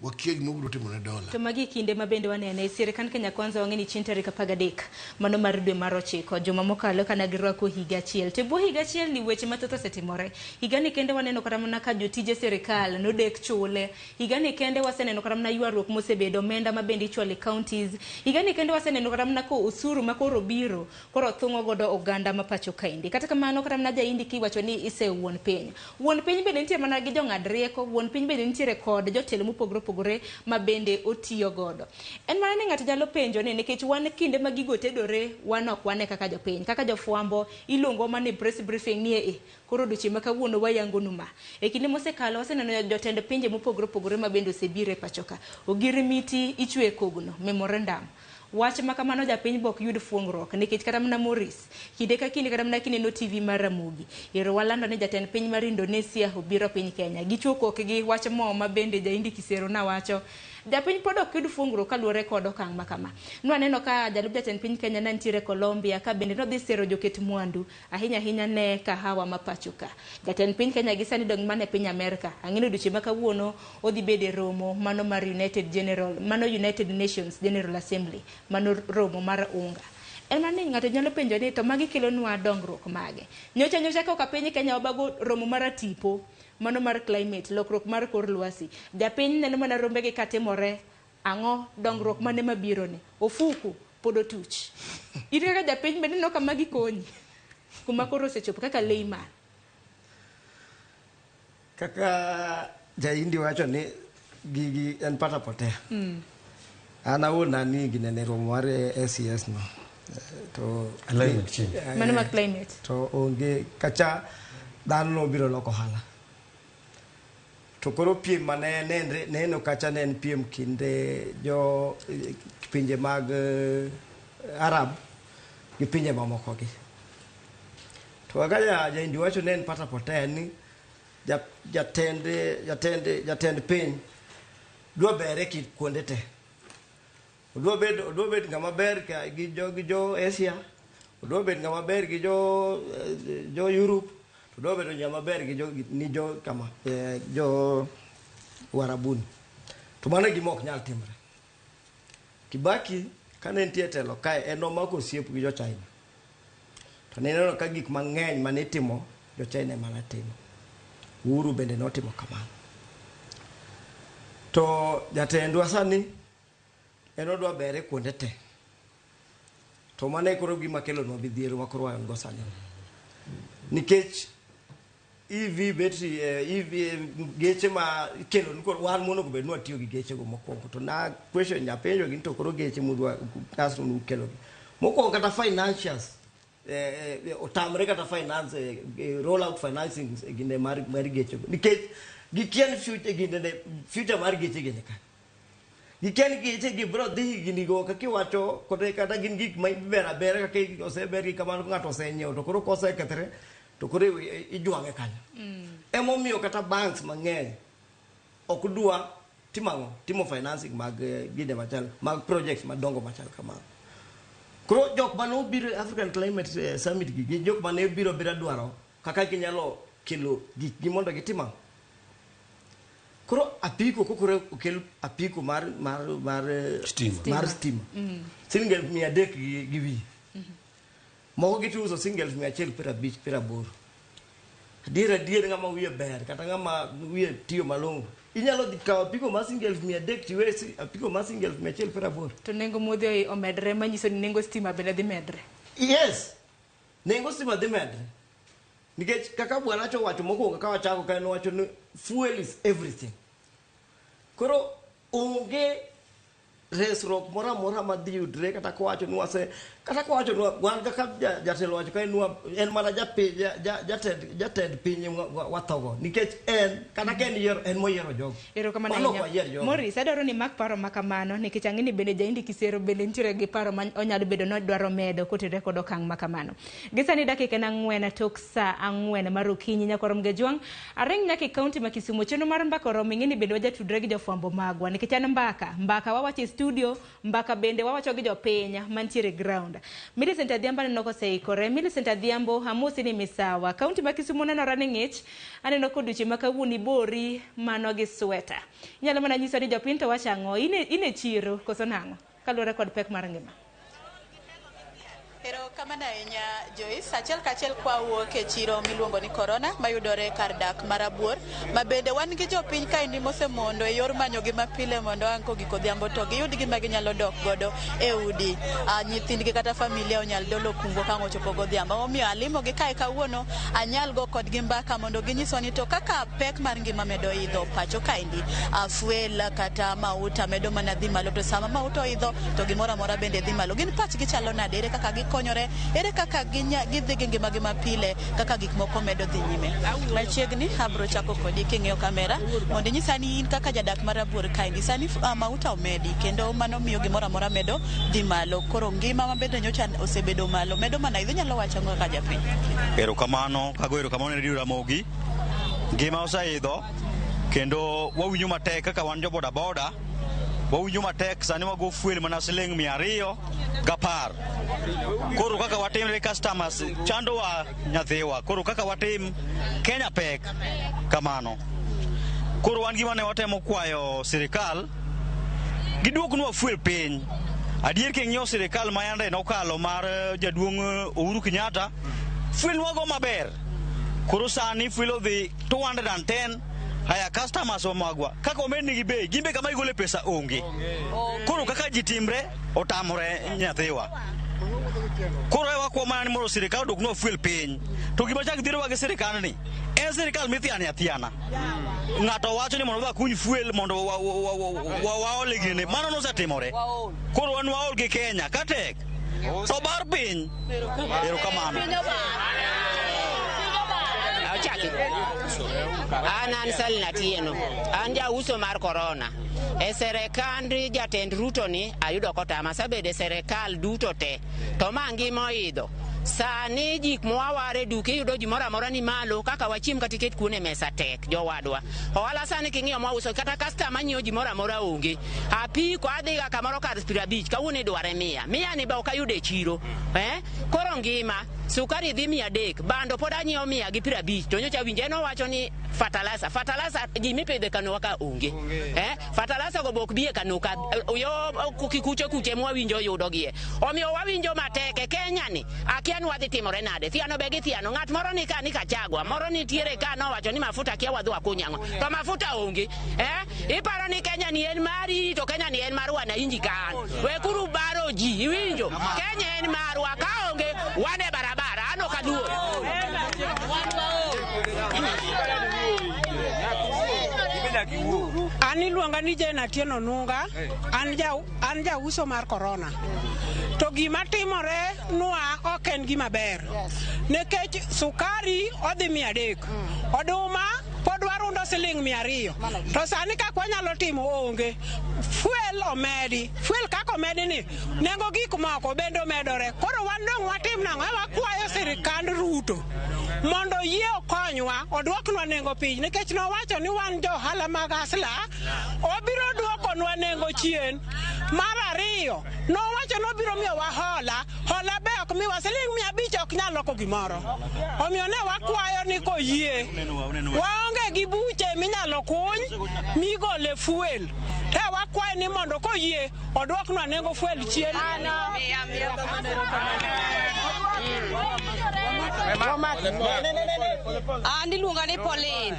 wakia gima obiro timo ne dola. To magi kinde ma bende wanene sirikand Kenya Kwanza wang'e ni chieng' tarik 13 mano mar dwe mar 9 juma mokalo kana girwako higa achiel. To e bwo higa achiel ni weche mathoth osetimore. Higani kende waneno kata mana ka jotije sirikal nodek chule. Higani kende waseneno kata mana ywaruok mosebedo omenda ma bende ichwalo e counties. Higani kende waseneno kata mana ko osuru ma koro biro koro thung'o godo oganda ma pacho kaendi. Kata kamano kata mana jaindi kiwacho ni ise wuon piny. Wuon piny bende nitie mana gi jong'ad rieko, wuon piny bende nitiere kod jotelo mopogore opogore ma bende otiyo godo. En mana ni ng'ato nyalo penjo ni nikech wan kinde ma gigo tedore wan ok wane kaka jopiny, kaka jofwambo iluongo mana e press briefing ni e koro odiochieng' ma kawuono wayangonu ma. E kinde mosekalo waseneno jotend pinje mopogore opogore ma bende osebiro e pacho ka. Ogirimiti ichwe e kogno, memorandum. Wach ma kamano japiny bok yud fuongruok nikech kata mana Morris kinde ka kinde kata mana kineno TV mar Ramogi ero walando ni jatend piny mar Indonesia obiro piny Kenya gichwo kokgi wach mo ma bende Jaindi Kisero nawacho japiny pod ok yud fuongruok kaluwore kod okang' ma kama. Nwaneno ka jalup jatend piny Kenya ne nitiere Colombia ka bende nodhi sero joket mwandu ahinya ahinya ne kahawa ma pacho ka. Jatend piny Kenya gi sani dong' mana e piny Amerka. Ang'e ni odiochieng' ma kawuono odhi bedo e romo mano mar United General, mano United Nations General Assembly, mano romo mar unga. En mana ni ng'ato nyalo penjo ni to magi kelonwa dongruok mage. Nyocha nyocha koka piny Kenya wabago romo mar tipo, mano mar climate, lokruok mar kor lwasi. Japiny neno mana rombegi katimore, ang'o dongruok mane mabiro ni? Ofuku pod otuch. In kaka japiny bende ineno ka magi konyi kuma koro osechopo kaka layman. Kaka Jaindi wacho ni gigi en pata potea. An awuon an ni ginene romo mar SES no. To Climate change. Mano mar climate. To onge kacha dhano nobiro loko ohala. To koro piem mane nenre neno kacha ne en piem kinde jo pinje mag Arab gi pinje mamoko gi. To kaka Jaindi wacho ne en pata potea ni jatend piny dwa bere kit kuonde te. Odwa bed ng'ama ber gi jo Asia, odwa bed ng'ama ber gi jo Europe, odwa bedo ng'ama ber gi jo kama jo Warabuni. To mano gima ok nyal timre. Kibaki kane nitie telo kae en nomako osiep gi jo China. To ne ineno ka gik mang'eny mane itimo jo China ema ne timo. Uhuru bende notimo kamano. To jatendwa sani en odwa bere kuonde te. To mano e koro gima kelonwa midhiero ma koro wan go sani. Nikech EV battery, EV geche ma ikelo ni koro wan monego bed ni watiyo gi geche go mokwongo. To na question nyapenjo gi ni to koro geche mudwa kasto nukelo gi. Mokwongo kata financials otamre kata finance roll out financing gine mar geche go. Nikech gikia ni future gine future mar geche gine ka. Gikia ni geche gi bro dhi higni go kaka iwacho kod kata gin gik ma iber abera kaka oseber gi kamano ng'ato osenyiewo to koro kosekethre to koro ijwang'e kanyo. Emomiyo kata banks mang'eny ok dwa timo ang'o? Timo financing mag gine machal mag projects madongo machal kamano. Koro jok mane obiro e African Climate Summit gi gin jok mane obiro biro dwaro kaka ginyalo kelo gikgi mondo gitim ang'o. Koro apiko kokoro okel apiko mar stima. Mar stima. Siling 300 gi wiye. Moko gitiuso siling 150 80. Adier ng'ama wiye ber kata ng'ama wiye tiyo malong'o. Inyalo dhi kawo apiko mar siling 300 tiwe apiko mar siling 180. To nengo modhi omedre manyiso ni nengo stima bende dhi medre. Yes. Nengo stima dhi medre. Nikech kaka bwana cho wacho mokwongo ka wachako ka en wacho ni fuel is everything. Koro onge resruok moro amora madhi yudre kata kowacho ni wase kata kowacho ni wan kaka jatelo wacho ka en mana jatend piny wathogo nikech en kata ka en yiero en moyiero jogo. Erokamano ahinya. Morris, adwaro ni mak paro ma kamano nikech ang'e ni bende Jaindi Kisero bende nitiere gi paro ma onyalo bedo ni odwaro medo kotenore kod okang' ma kamano. Gi sani dakika en 4 tok saa 4 mar okinyi nyakwar Mgejwang' aring nyaka e kaunti ma Kisumu chenro mar mbaka oromo ing'e ni bende wajatudre gi jofwambo magwa nikech en mbaka wawacho e studio mbaka bende wawacho gi jopiny mantiere ground. Millicent Adhiambo aneno koseikore. Millicent Adhiambo amosi ni misawa. Kaunti ma Kisumu nenore ni ng'ich. Aneno ka odiochieng' ma kawuono ibori mano gi sweta. Inyalo mana nyiso ni jopiny to wacho ang'o? In e chiro koso nang'o? Kaluwore kod pek mar ngima. Erokamano ahinya Joyce. Achiel kachiel kwawuok e chiro miluongo ni Corona mayudore kar dak mar Abuor, ma bende wan gi jopiny kaendi mosemondo e yor manyo gi mapile mondo ang' kogik odhiambo to giyud gima ginyalo dok godo e udi. Nyithindgi kata familia onyal dolo kungo ka ang' ochopo godhiambo. Omiyo alimogi kae kawuono anyal go kodgi mbaka mondo ginyiswa ni to kaka pek mar ngima medo idho pacho kaendi, fuel kata mauta medo mana dhi malo, to sama mauta oidho to gimoro amora bende dhi malo. Gin pachgi chalo nade? Ere kaka gikonyore? Ere kaka gidhi gi ngimagi mapile kaka gik moko medo dhi nyime? Machiegni abro chako kodi king'iyo kamera mondo inyisa ni in kaka jadak mar Abuor kaendi sani mauta omedi kendo mano miyo gimoro amora medo dhi malo. Koro ngima mabende nyocha osebedo malo medo mana idho, inyalo wacho ang'o kaka japiny? Erokamano, kago erokamano ne Radio Ramogi. Ngima oseidho kendo wawinjo matek kaka wan jo boda boda. Wawinjo matek sani wago fuel mana siling 210. Koro kaka watimre customers chandowa nyathiwa. Koro kaka watim Kenya pek kamano. Koro wan gima ne watemo kwayo sirikal giduoknwa fuel piny. Adier king'iyo sirikal ma yande nokalo mar jaduong' Uhuru Kenyatta, fuel nwago maber. Koro sani fuel odhi 210. Haya customers wa magwa kaka omednigi bei gimbe kama igole pesa onge. Koro kaka ji timre otamore nyathiwa. Koro e wakwa mana ni mondo sirikal odwoknwa fuel piny. To gima chak dhirowa gi sirikal ni en sirikal mithiano athiana. Ng'ato wacho ni mondo wakuny fuel mondo waole gine. Mano nosetimore. Koro wan waol gi Kenya katek. To bar piny. Erokamano. Ochaki. An Selina Atieno. An jauso mar Corona. E serikand jatend Ruto ni ayudo kotama. Asebedo e serikal duto te. To ma ngima oidho. Sani gik mwaware duka iyudo gimoro amora ni malo kaka wachiem kata iket kuon e mesa tek jowadwa. Ohala sani king'iyo mwauso kata customer nyiewo gimoro amora onge. Apiko adhiga kamoro kar 50 kawuono idware 100. 100 ni be ok ayudo e chiro. Koro ngima sukari dhi 300, bando pod anyiewo 150 to nyocha winje en owacho ni fertilizer gimipidho e kanowa ka onge. Fertilizer go bok bi e kano ka yo kikuche kuche mwawinjo yudogie. Omiyo wawinjo matek e Kenya ni akia ni wadhi timore nade. Thiano be gi thiano ng'at moro ni ka ni Kachagwa, moro nitiere ka nowacho ni mafuta akia wadhi wakuny ang'o. To mafuta onge. Iparo ni Kenya ni en mari to Kenya ni en mar wananchi ka an. Wekuru baro ji iwinjo. Kenya en marwa ka onge wan e barabara an ok aluor. An iluonga ni Jane Atieno Nunga, an jauso mar Corona. To gima timore nwa ok en gima ber. Nikech sukari odhi 300, oduma pod warundo siling 200. To sani kaka wanyalo timo onge. Fuel omedi, fuel kaka omedi ni nengo gik moko bende omedore. Koro wan dong' watim nang'o? Wakwayo sirikand Ruto mondo yie okonywa oduoknwa nengo piny, nikech nowacho ni wan jo ohala mag asla obiro duokonwa nengo chien. Mar ariyo nowacho ni obiro miyowa hola, hola be ok miwa siling 500 ok nyal loko gimoro. Omiyo ne wakwayo ni koyie waonge gi buche minyalo kuny migole fuel. Te wakwayo ni mondo koyie oduoknwa nengo fuel chien. An iluonga ni Pauline.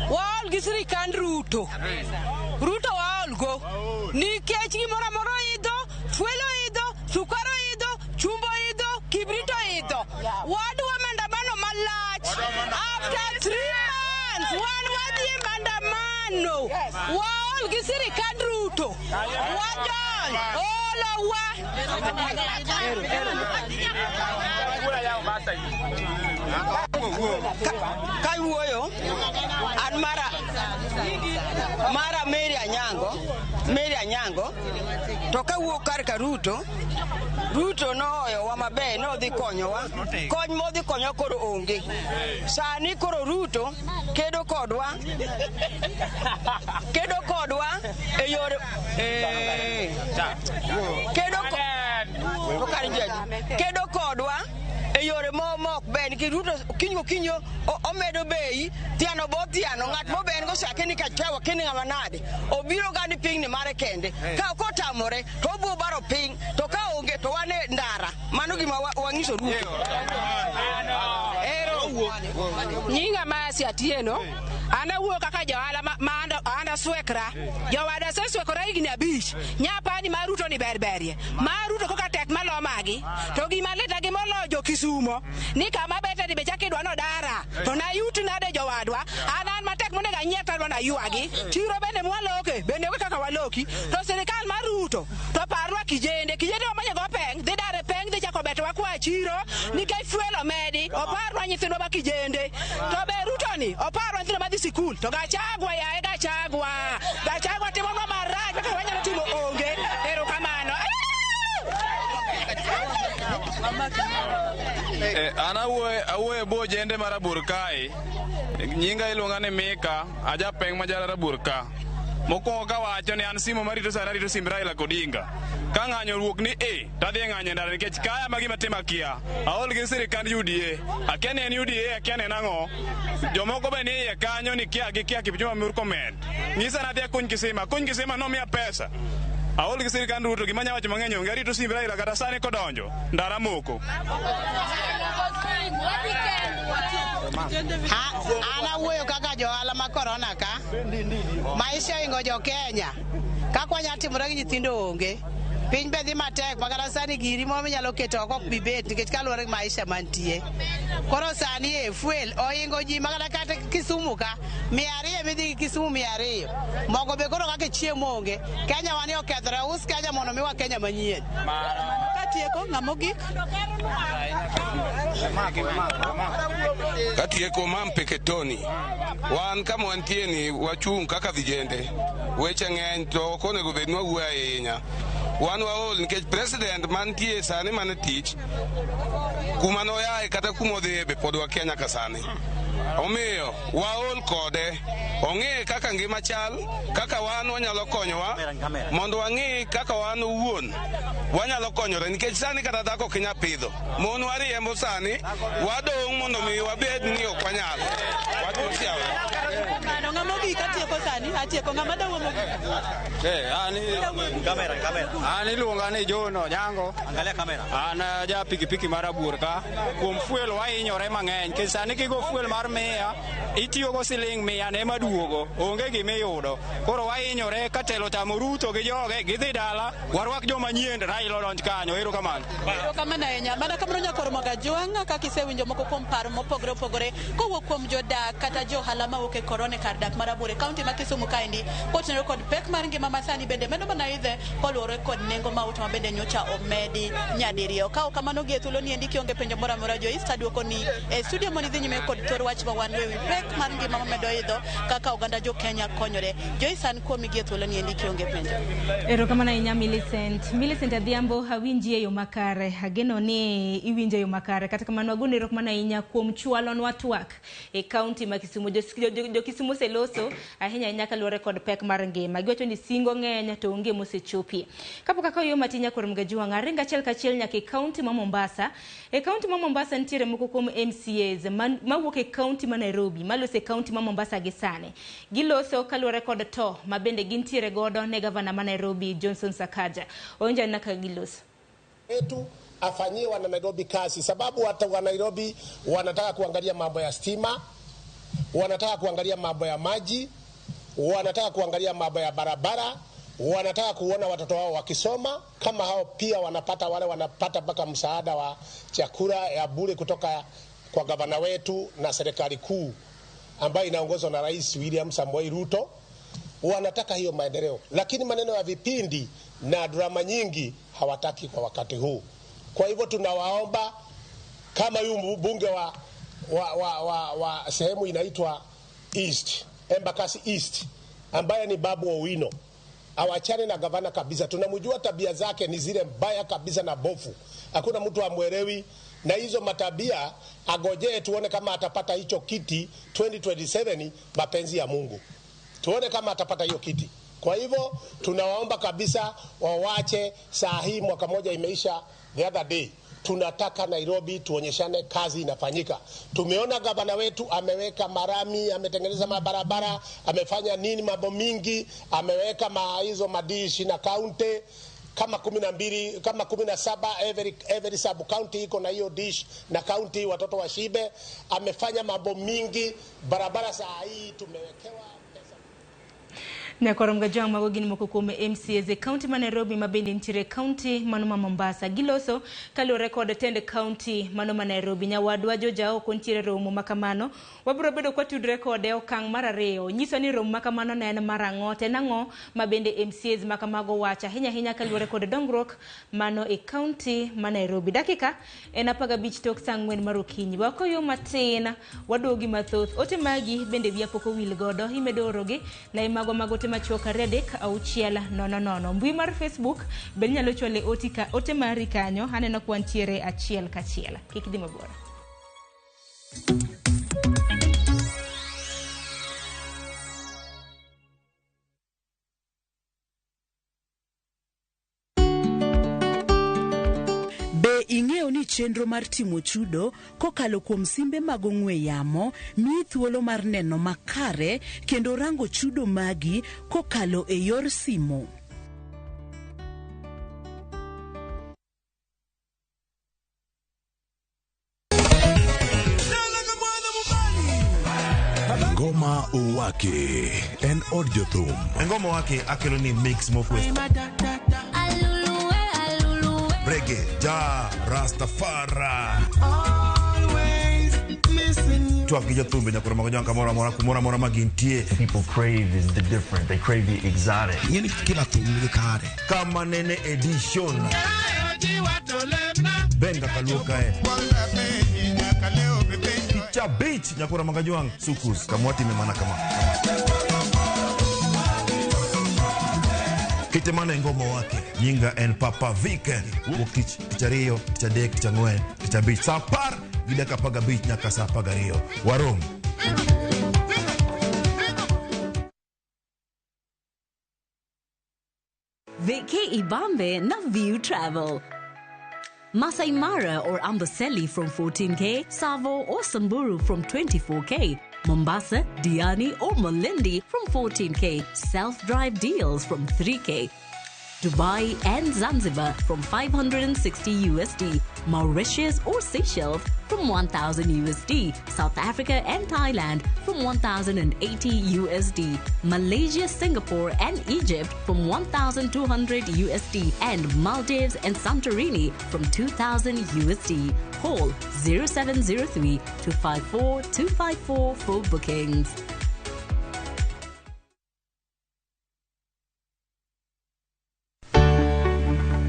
Waol gi sirikand Ruto. Ruto waol go. Nikech gimoro amora oidho, fuel oidho, sukari oidho, chumbi oidho, kibrit oidho. Wadwa maandamano malach. After 3 months, wan wadhi e maandamano. Waol gi sirikand Ruto. Wajol. Olowa. Kawuoyo an mara Mary Anyango to kawuok kar ka Ruto nooyowa maber, nodhi konyowa, kony modhi konyowa koro onge. Sani koro Ruto kedo kodwa e yore kedo kodwa e yore moko ok ber nikech Ruto okinyi gokinyi omedo bei, tiano bo tiano, ng'at moben go sake ni kachawa kini ng'ama nade. Obiro ga ni piny ni mare kende. Ka ok otamore to obiro baro piny, to ka onge to wan e ndara. Mano gima wang'iso Ruto. Nyinga Mercy Atieno. An awuoyo kaka jaohala ma an aswekra. Jowada aseswekora higni 5. Nyapani mar Ruto ni ber berie. Mar Ruto koka tek malo magi. To gima lit gi moloyo jo Kisumo ni kama bete ni be chak idwa nodara. To nayut nade jowadwa. An matek monego anyiew to adwa naywagi. Chiro bende mwaloke bende onge kaka waloki. To sirikal mar Ruto to parwa kijende. Kijende wamanyo go peng. Dhi dare peng dhi chako beto wa kwa chiro nikech fuel omedi. Oparwa nyithindwa ma kijende. To be Ruto ni oparwa nyithindo madhi sikul. To Gachagua yaye Gachagua. Gachagua timonwa marach kaka wanyalo timo onge. Erokamano. An awuoyo e bwo jende mar Rabur kae. Nyinga iluonga ni Mika, ajapeng' ma ja Rabur ka. Mokwongo kawacho ni an simo marito sani arito simb Raila Odinga. Ka ng'anyo owuok ni A, tadhi e ng'anyo e ndara nikech kaya ma gima timo akia. Aol gi sirikand UDA. Akia ni en UDA, akia ni en ang'o. Jomoko be ni iye kanyo ni kia gi kia Kipchumba Murkomen. Nyisa nadhi akuny kisima. Akuny kisima nomiya pesa. Aol gi sirikand Ruto, gima anya wacho mang'eny onge. Arito simb Raila kata sani kodonjo, ndara moko. An awuoyo kaka johala ma korona ka. Maisha ohingo jo Kenya. Kaka wanya timore gi nyithindo onge. Piny be dhi matek ma kata sani giri moro minyalo keto oko ok bi bet nikech kaluwore gi maisha mantie. Koro sani e fuel ohingo ji ma kata Kisumu ka 200 midhi gi Kisumu 200. Mogo be koro kaka chiemo onge. Kenya wani okethore, us Kenya mondo miwa Kenya manyien. Katieko ng'ama ogik. Katieko mam Peketoni. Wan kama wantie ni wachung' kaka vijende. Weche ng'eny to ok onego bed ni wawuoyo ahinya. Wan waol nikech president mantie sani man e tich kuma noyae kata kuma odhiye be pod wakia nyaka sani. Omiyo waol kode. Ong'e kaka ngima chal, kaka wan wanyalo konyowa mondo wang'e kaka wan owuon wanyalo konyore nikech sani kata dhako ok inyal pidho. Mon wariembo sani, wadong' mondo mi wabed ni ok wanyal. Ng'ama ogik atieko sani, atieko ng'ama dwa wuoyo mogik. An iluonga ni John Onyango. Angalia kamera. An ja pikipiki mar Rabuor ka. Kuom fuel wahinyore mang'eny nikech sani kigo fuel mar 100 itiyo go siling 100 ne maduogo, onge gima iyudo. Koro wahinyore ka telo tamo Ruto gi joge gidhi dala warwak joma nyien Raila odonj kanyo. Erokamano. Erokamano ahinya. Mana kamano nyakor Mogajwang' kaka isewinjo moko kuom paro mopogore opogore kowuok kuom jodak kata johala mawuok e korona e kar dak mar Rabur e kaunti ma Kisumu kaendi kotenore kod pek mar ngima masani bende medo mana idhe koluwore kod nengo mauta ma bende nyocha omedi nyadiriyo. Ka ok kamano gi e thuolo ni endi kionge penjo moro amora Joyce taduoko ni e studio mondo idhi nyime kod thor wach ma wan ewi pek mar ngima mamedo idho kaka oganda jo Kenya konyore. Joyce an kuomi gi e thuolo ni endi kionge penjo. Erokamano ahinya Millicent. Millicent Adhiambo awinji e yo makare. Ageno ni iwinjo e yo makare. Kata kamano agoni erokamano ahinya kuom chwalonwa twak e kaunti ma Kisumu. Jo Kisumu oseloso ahinya ahinya kaluwore kod pek mar ngima. Giwacho ni singo ng'eny to onge mosechopie. Kapok akawo yo matin nyakor Mgajwang', aringo achiel kachiel nyaka e kaunti ma Mombasa. E kaunti ma Mombasa nitiere moko kuom MCAs mawuok e kaunti ma Nairobi, maloso e kaunti ma Mombasa gi sani. Giloso kaluwore kod to ma bende gintiere godo ne gavana ma Nairobi Johnson Sakaja. Owinjo anena kaka giloso. Wetu afanyie wana Nairobi kazi, sababu watu wa Nairobi wanataka kuangalia mambo ya stima, wanataka kuangalia mambo ya maji, wanataka kuangalia mambo ya barabara, wanataka kuona watoto wao wakisoma. Kama hao pia wanapata, wale wanapata mpaka msaada wa chakula ya bure kutoka kwa gavana wetu na serikali kuu ambayo inaongozwa na Rais William Samoei Ruto. Wanataka hiyo maendeleo, lakini maneno ya vipindi na drama nyingi hawataki kwa wakati huu. Kwa hivyo tunawaomba kama huyu mbunge wa sehemu inaitwa East, Embakasi East, ambaye ni Babu Owino, awachane na gavana kabisa. Tunamjua tabia zake ni zile mbaya kabisa na bofu, hakuna mtu amwelewi na hizo matabia. Agojee tuone kama atapata hicho kiti 2027, mapenzi ya Mungu, tuone kama atapata hiyo kiti. Kwa hivyo tunawaomba kabisa wawache saa hii, mwaka moja imeisha the other day, Tunataka Nairobi tuonyeshane kazi inafanyika. Tumeona gavana wetu ameweka marami, ametengeneza mabarabara, amefanya nini, mambo mingi, ameweka hizo madishi na kaunti kama 12 kama 17, every sub county iko na hiyo dish na county, watoto washibe. Amefanya mambo mingi, barabara saa hii tumewekewa. Nyakorom Gajwang' mago gin moko kuom MCAs e kaunti ma Nairobi ma bende nitiere kaunti mano ma Mombasa. Giloso kaluwore kod tend kaunti mano ma Nairobi. Nyawadwa Joja ok nitiere romo ma kamano. Wabiro bedo kwatudre kode okang' mar ariyo. Nyiso ni romo ma kamano ne en mar ang'o, to en ang'o ma bende MCAs ma kamago wacho ahinya ahinya kaluwore kod dongruok mano e kaunti ma Nairobi. Dakika en 15 tok saa 4 mar okinyi. Wakoyo matin, waduogi mathoth. Ote magi bende wiya pok owil godo. Imedo orogi lai magwa mag ote machuok 2 3 6 0 0. Mbui mar Facebook bende inyalo chwale ote mari kanyo. Aneno ka wantiere achiel kachiel. Kik idhi mabor. Be ing'eyo ni chenro mar timo chudo kokalo kuom simbe mag ong'we yamo miyi thuolo mar neno makare kendo rango chudo magi kokalo e yor simo? Ngoma Owake en od jothum. Ngoma Owake akelo ni mix mofwe. Reggae, ja, Rastafari. Twak gi jothumbe nyaka romo gi kamoro amora kumoro amora ma gintie. People crave is the different. They crave the exotic. Ng'eni kila thum nigi kare. Kama nene edition. Benga kaluo kae. Cha beach nyakura magajuang sukus kamwati memana kama. Kitemane Ngoma Wake nyinga en Papa Vike wuok tich tich ariyo tich adek tich ang'wen tich abich saa 10 gi dakika 15 nyaka saa 12 warom. Viki Ibambe na View Travel. Masai Mara or Amboseli from 14K, Savo or Samburu from 24K, Mombasa, Diani or Malindi from 14K, self-drive deals from 3K, Dubai and Zanzibar from 560 USD, Mauritius or Seychelles from 1,000 USD, South Africa and Thailand from 1,080 USD, Malaysia, Singapore and Egypt from 1,200 USD, and Maldives and Santorini from 2,000 USD. Call 0703 254 254 for bookings.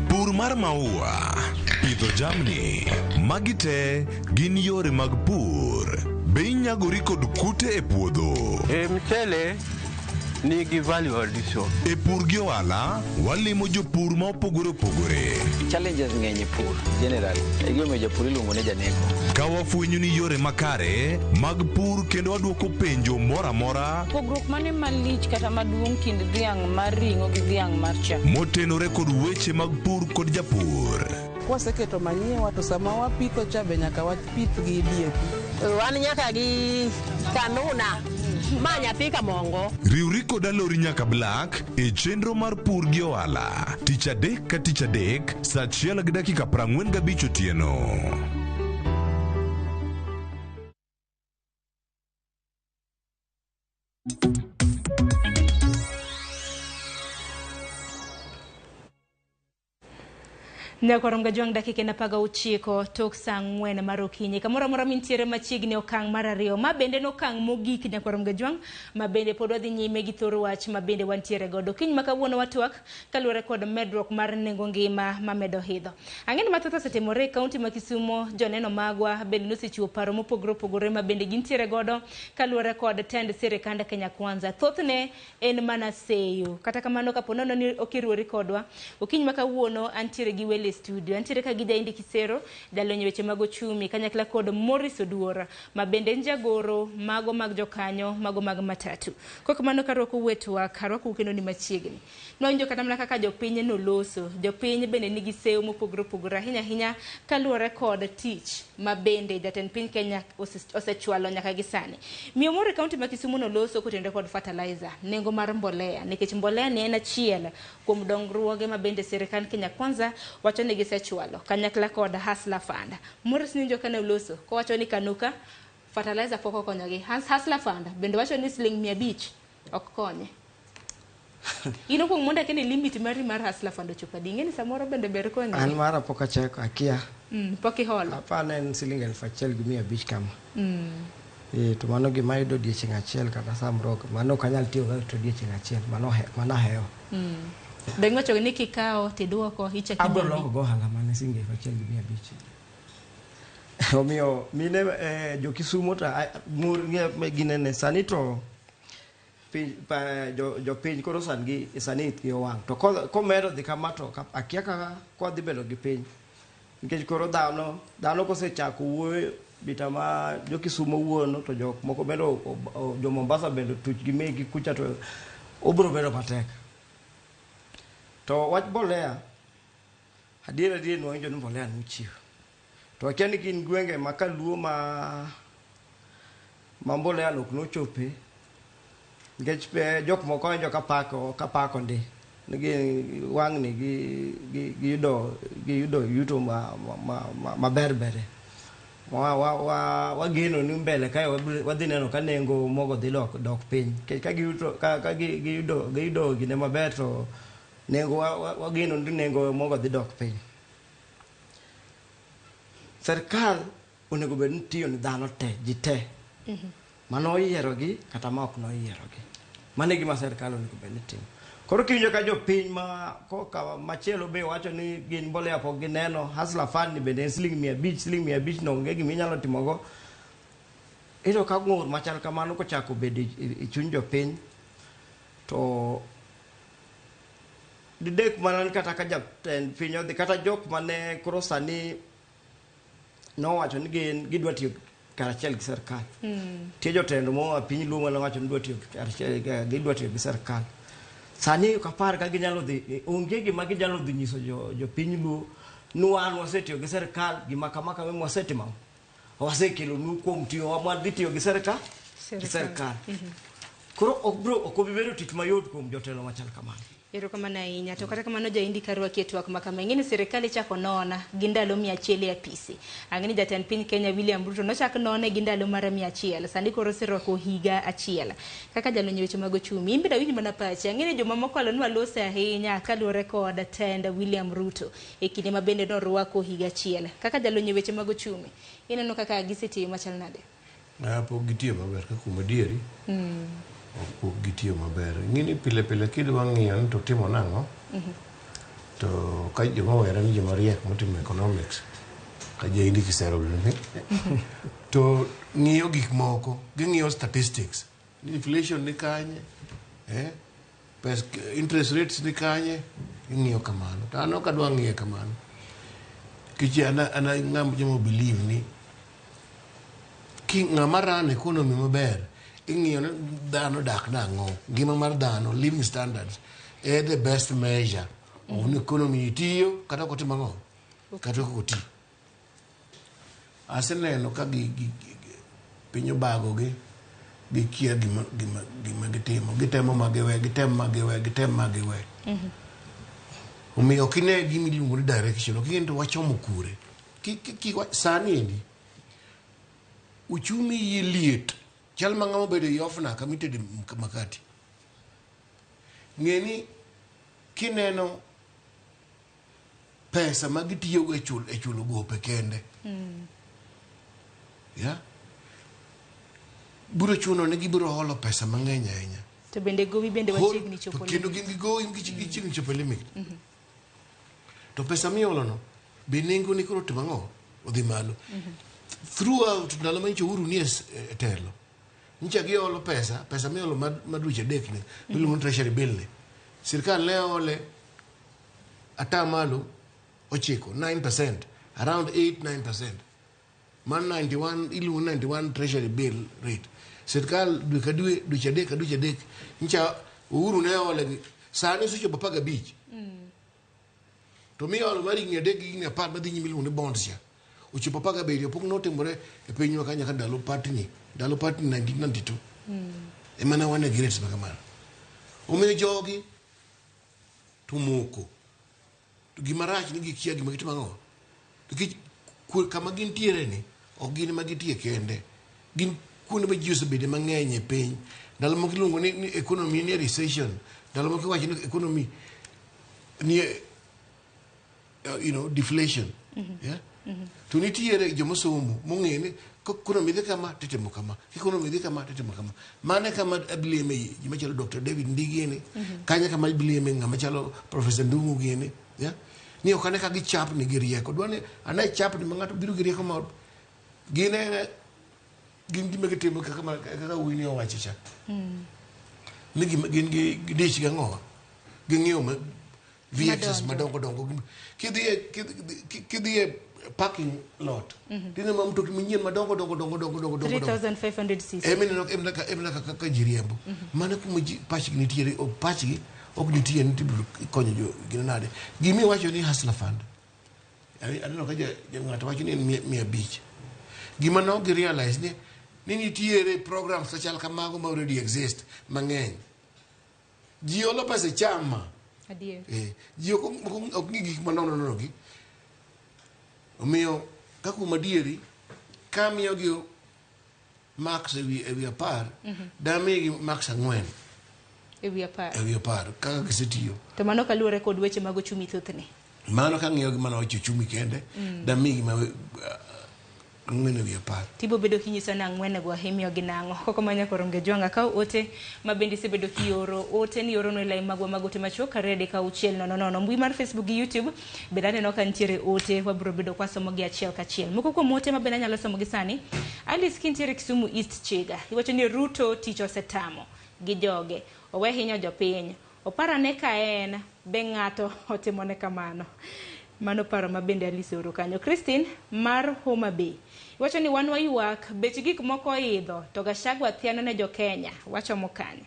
Pur mar maua, pidho jamni, magi te gin yore mag pur. Be inyagori kod kute e puodho? E mchele nigi value addition. E pur gi ohala, walimo jopur ma opogore opogore. Challenges ng'eny e pur generally. E gimomiyo japur iluongo ni janeko. Ka wafwenyo ni yore makare mag pur kendo waduoko penjo moro amora Pogruok mane malich kata maduong' kind dhiang' mar ring'o gi dhiang' mar chak? motenore kod weche mag pur kod japur. Kwaseketo manyiwa to sama wapitho cha be nyaka wapith gi DAP. Wan nyaka gi kanuna ma nyathi kamongo. Riwri kod Alori nyaka Black e chenro mar pur gi ohala tich adek ka tich adek saa 1:45 otieno. Nyakorom Gajwang' dakika en 19 tok saa 4 mar okinyi. Kamoro amora mintiere machiegni okang' mar ariyo. Ma bende en okang' mogik Nyakorom Gajwang' ma bende pod wadhi nyime gi thor wach ma bende wantiere godo. Kiny ma kawuono watwak kaluwore kod medruok mar nengo ngima mamedo idho. Ang'e ni mathoth osetimore e kaunti ma Kisumo, joneno magwa bende nosechiwo paro mopogore opogore ma bende gintiere godo kaluwore kod tend sirikand Kenya Kwanza. Thothne en mana seyo. Kata kamano kapo nono ni ok iriwori kodwa, okinyi ma kawuono antiere gi wele e studio. Antiere ka gi Jaindi Kisero, jalony e weche mag ochumi, kanyakla kod Morris Oduor, ma bende en jagoro mago mag jokanyo, mago mag matatu. Kok kamano karwako wuo e twak, arwakou kendo ni machiegni. Nwawinjo kata mana kaka jopiny noloso. Jopiny bende nigi seyo mopogore opogore ahinya ahinya kaluwore kod tich ma bende jatend piny Kenya osechwalo nyaka gi sani. Miyo moro e kaunti ma Kisumu noloso kotenore kod fertilizer, nengo mar mbolea, nikech mbolea ni en achiel kuom dongruoge ma bende sirikand Kenya Kwanza wacho ni gisechwalo kanyakla kod Hustler Fund. Morris Ninjo kane oloso kowacho ni kanuka fertilizer pok okonyogi. Hustler Fund bende wacho ni siling 500 ok konye. In okuong mondo akia ni limit mari mar Hustler Fund ochopo adi. Ing'e ni samoro bende ber konyo. An mara pok acheko, akia. Pok iholo. Apani en siling 1500 kama. To mano gima ayudo odiochieng' achiel kata samoro ok. Mano ok anyal tiyo go to odiochieng' achiel. Mano mano ahewo. Be iwacho ni kikawo tiduoko ichako Abro imedi? loko go ohala mane siling 1500. Omiyo mine jo Kisumo to ng'ur ng'e ginene sani to piny, jopiny koro sani itgi owang'. To komedo dhi kama to akia kaka kodhi bedo gi piny. Nikech koro dhano kosechako wuoyo bita ma jo Kisumo wuono to jok moko bende jo Mombasa bende tuch gi megi kucha to obiro bedo matek. To wach mbolea, adier adier nwawinjo ni mbolea nochiw. To akia ni gin gwenge ma kaluo ma mbolea no ok nochope. Nikech jok moko winjo kapako ndi. Ni gi wang'ni giyudo yuto maber bere. Wageno ni mbele kae wadhi neno ka nengo mogo dhi dok piny. Nikech ka giyuto, ka giyudo gine maber to nengo wageno ni nengo mogo dhi dok piny. Serikal onego bed ni tiyo ni dhano te, ji te. Mano oyierogi kata ma ok noyierogi. Mano e gima serikal onego bed ni timo. Koro kiwinjo ka jopiny ma koka machielo be wacho ni gin mbolea pok gineno, Hustler Fund ni bende en siling 500, siling 500 no onge gima inyalo timogo. Iyudo ka ng'ur machal kamano kochako bedo e chuny jopiny to didek mana ni kata ka jatend piny odhi kata jok mane koro sani nowacho ni gin gidwa tiyo karachiel gi serikal. Nitie jotelo moa piny Luo mane owacho ni dwa tiyo karachiel gidwa tiyo gi serikal. Sani ok apar ka ginyalo dhi, onge gima ginyalo dhi nyiso jopiny Luo ni wan wasetiyo gi serikal, gima kama kama mwasetimo. Wasekelonu kuom tiyo, wadhi tiyo gi serikal, gi serikal. Koro ok obi bedo tich mayot kuom jotelo machal kamano. Erokamano ahinya. To kata kamano Jaindi karwaki e twak ma kama. Ing'e ni sirikal ichako nona gi ndalo 100 e apisi. Ang'e ni jatend piny Kenya William Ruto nochak none gi ndalo mar 100. Sani koro oserwako higa achiel. Kaka jalony e weche mag ochumi, in bende awinj mana pachi. Ang'e ni joma mokalo nwalose ahinya kaluwore kod tend William Ruto e kinde ma bende norwako higa achiel. Kaka jalony e weche mag ochumi, ineno kaka gisetiyo machal nade? Pok gitiyo maber ka kuom adieri. Pok gitiyo maber. Ing'e ni pile pile kidwa ng'iyo ni to timo nang'o, to ka joma owere ni joma riek motimo economics, ka Jaindi Kisero bende, to ng'iyo gik moko, ging'iyo statistics. Ni inflation ni kanye, interest rates ni kanye, ing'iyo kamano. To an ok adwa ng'iye kamano. Nikech an ng'ama joma believe ni ki ng'ama run economy maber, ing'iyo ni dhano dak nang'o, ngima mar dhano, living standards, e the best measure of ni economy tiyo kata ok otim ang'o, kata ok oti. Aseneno ka piny obagogi, gikia gima gitimo, gitemo ma giwe, gitemo ma giwe, gitemo ma giwe. Omiyo ok ine gima iluongo ni direction, ok ing'e ni to wachomo kure. Sani endi, uchumi iye liet, chal ma ng'ama obedo ei ofna kama itede makati. Ng'e ni kineno pesa ma gitiyogo e chulo gope kende. Yeah? Biro chuno ni gibiro holo pesa mang'eny ahinya. To bende gowi bende wachiegni chopo to kendo limit. Gin gi gowi gichiegni chopo limit. To pesa miholo no, be nengo ni koro timo ang'o? Odhi malo. Throughout ndalo ma nyicha Uhuru ni e telo, nyicha giholo pesa, pesa miholo ma dweche adek ni, miluongo ni treasury bill ni. Sirkal ne ole atamalo 9 around 8 9%. Man 91 iluongo 91 treasury bill rate. Sirkal dwe ka dwe, dweche adek ka dweche adek ncha Uhuru ne ole gi sani osechopo 15. To miolo mar higni 3 gi higni 10 madhi nyime iluongo ni bonds cha ochopo 17. Pok notimore e pinywa ka nyaka ndalo Patni 1992 ema ne wane gi rates ma kamano. Omiyo jogi to moko to gima rach ni gikia gima gitimo ang'o, nikech kama gintiere ni ok gin ema gitie kende, gin kuonde ma ji osebede mang'eny e piny. Ndalo moko iluongo ni economy ni recession, ndalo moko iwacho ni economy ni deflation. Yeah? To nitiere jomosomo mong'eyo ni economy dhi kama titimo kama, economy dhi kama titimo kama. Mano e kama ablame gima chalo Dr. David Ndigi ni, kanyo kama ablame ng'ama chalo Professor Ndung'u gini, yeah? Ni ok ane ka gichapni gi rieko. Dwa ni ane chapni ma ng'ato biro gi rieko ma gin e gin gima gitimo kaka kaka Winnie owacho cha. Ni gima gin gi gidich gang'o? Ging'iewo ma VXs madongo dongo. Kidhi e parking lot, tineno ma mtokni manyien madongo dongo dongo dongo dongo dongo. 3500 cc. Emineno emineno kaka ji riembo. Mano kuma ji pachgi nitiere, ok pachgi ok nitie ni tibiro konyo jo gino nade. Gimi wacho ni Hustler Fund. Aneno ka ng'ato wacho ni en 500. Gima ne ok gi realize ni nitiere programs machal kamago ma already exist mang'eny. Ji olo pesa e chama. Adier. Ji ok ng'i gik manono nono gi. Omiyo ka kuom adieri ka miyogi marks ewi 10, damigi marks 4 E wi 10. E wi 10 kaka gisetiyo. To mano kaluwore kod weche mag ochumi thothne. Mano kang'iyo gi mana weche ochumi kende, damigi ma 4 ewi 10. Tibo bedo kinyiso ni 4 go imiyo gi nang'o. Koko manya koro Ngejwanga kaw ote ma bende isebedo kioro ote ni oro e lai magwa mag ote machuok 23600. Mbui mar Facebook gi YouTube bende aneno ka nitiere ote, wabiro bedo kwasomo gi achiel kachiel. Moko kuom ote ma bende anyalo somo gi sani, Alice kintiere Kisumu East Chiga, iwacho ni Ruto tich osetamo gi joge, owe hinyo jopiny, oparane ka en be ng'ato otimone kamano. Mano paro ma bende Alice oro kanyo. Christine mar Homa Bay iwacho ni wan waywak bech gik moko oidho to Gachagua thiano ne jo-Kenya wachomo kanye.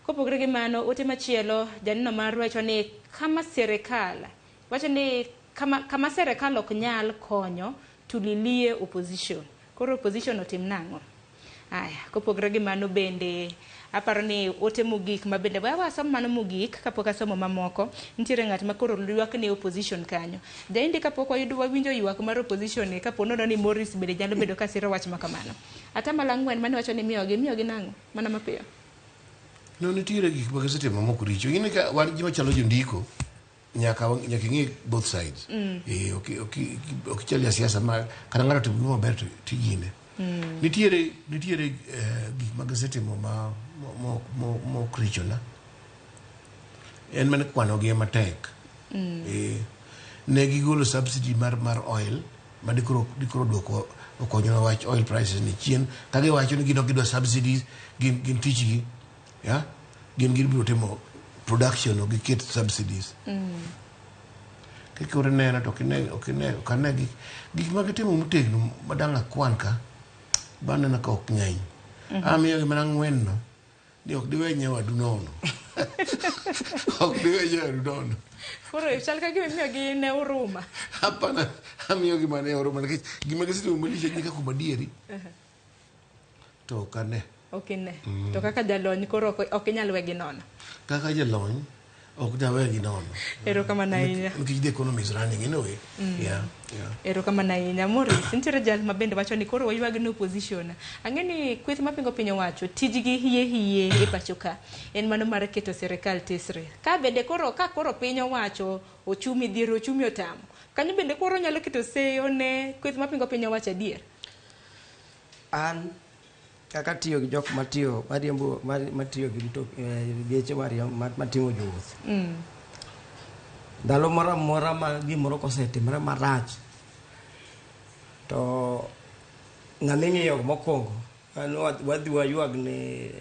Kopogore gi mano, ote machielo janeno mar wacho ni kama sirikal wacho ni kama sirikal ok nyal konyo tulilie opposition. Koro opposition otim nang'o? Aya, kopogore gi mano bende aparo ni ote mogik ma bende wewa asom mano mogik kapok asomo mamoko. Nitiere ng'at ma koro ywak ne opposition kanyo. Jaindi kapok wayudo wawinjo ywak mar opposition ni kapo nono ni Morris bende nyalo bedo ka siro wach ma kamano. 4% mane wacho ni miyogi nang'o? Mana mapiyo. No nitiere gik ma gisetimo mok richo. Ing'e ka wan joma chalo jondiko nyaka ing'i both sides. Ok ichal jasiasa ma kata ng'ato otimo gima maber to tigine. Nitiere gik ma gisetimo ma mok richona. En mana kwano gi ema tek. Ne gigolo subsidy mar oil ma dikoro duoko okonyowa wach oil prices ni chien ka giwacho ni gin ok gidwa subsidies, gin tichgi, ya gin gibiro timo production, ok giket subsidies. Kikoro neno to ok ane gik ma gitimo motegno madang' akwan ka baneno ka ok ng'eny. Amiyogi mana 4 no ni ok diwe nyawadu nono, ok diwe nyawadu nono. Koro chal ka gima imiyogi ne huruma. Hapana, amiyogi mana e huruma nikech gima gisetimo malich ahinya ka kuom adieri to ok ane. Ok ine. To kaka jalony koro ok inyal wegi nono. Kaka jalony ok dawegi nono. Erokamano ahinya. Nikech the economy is running anyway. Yeah. Erokamano ahinya. Morris, nitiere jal ma bende wacho ni koro waywag ne opposition. Ang'e ni kweth mapingo piny owacho tijgi hie hie e pacho ka en mano mar keto sirikal tesre. Ka bende koro ka koro piny owacho ochumi dhier ochumi otamo. Kanyo bende koro nyalo keto seyo ne kweth mapingo piny owacho adier. An kaka tiyo gi jok matiyo mariembo matiyo gi geche mating'o jowuoth, ndalo moro amora ma gimoro kosetimore marach to ng'ama ing'iyo mokwongo an wadhi waywag ne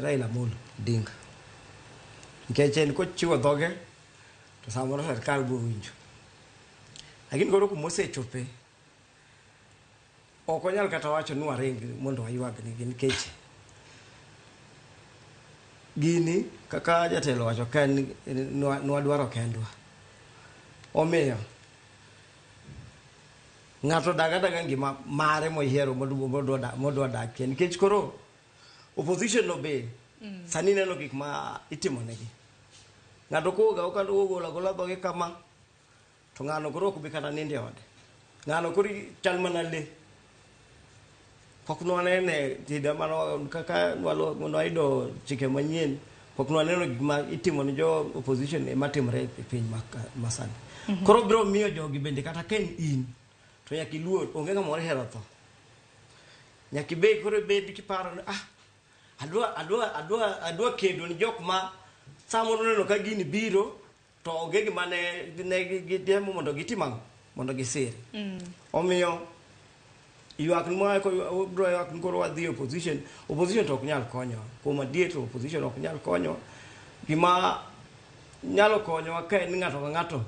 Raila Amolo Odinga nikech en kochiwo dhoge to samoro sirikal biro winjo. Lakini koro kumosechope ok onyal kata wacho ni waring mondo waywag nigi nikech gini kaka jatelo wacho ka en nwadwaro kendwa. Omiyo ng'ato dag adaga ngima mare moyiero modwa dakie nikech koro opposition no be sani neno gik ma itimo negi. Ng'ato koga ogolo agola dhoge kama to ng'ano koro ok bi kata nindo e ode. Ng'ano koro chal mana lee. Pok nwanene higa mano kaka nwayudo chike manyien pok nwaneno gik ma itimo ne jo opposition ema timore e piny masani. Koro biro miyo jogi bende kata ka en in to nyaka iluor onge ng'ama ohero tho. Nyaka ibed koro ibed kiparo ni ah adwa kedo ni jok ma samoro neno ka gini biro to onge gima ne gitemo mondo gitim ang'o mondo gisir. Omiyo ywak ma bro ywak ni koro wadhi opposition to ok nyal konyo. Kuom adier to opposition ok nyal konyo. Gima nyalo konyowa ka en ng'ato ka ng'ato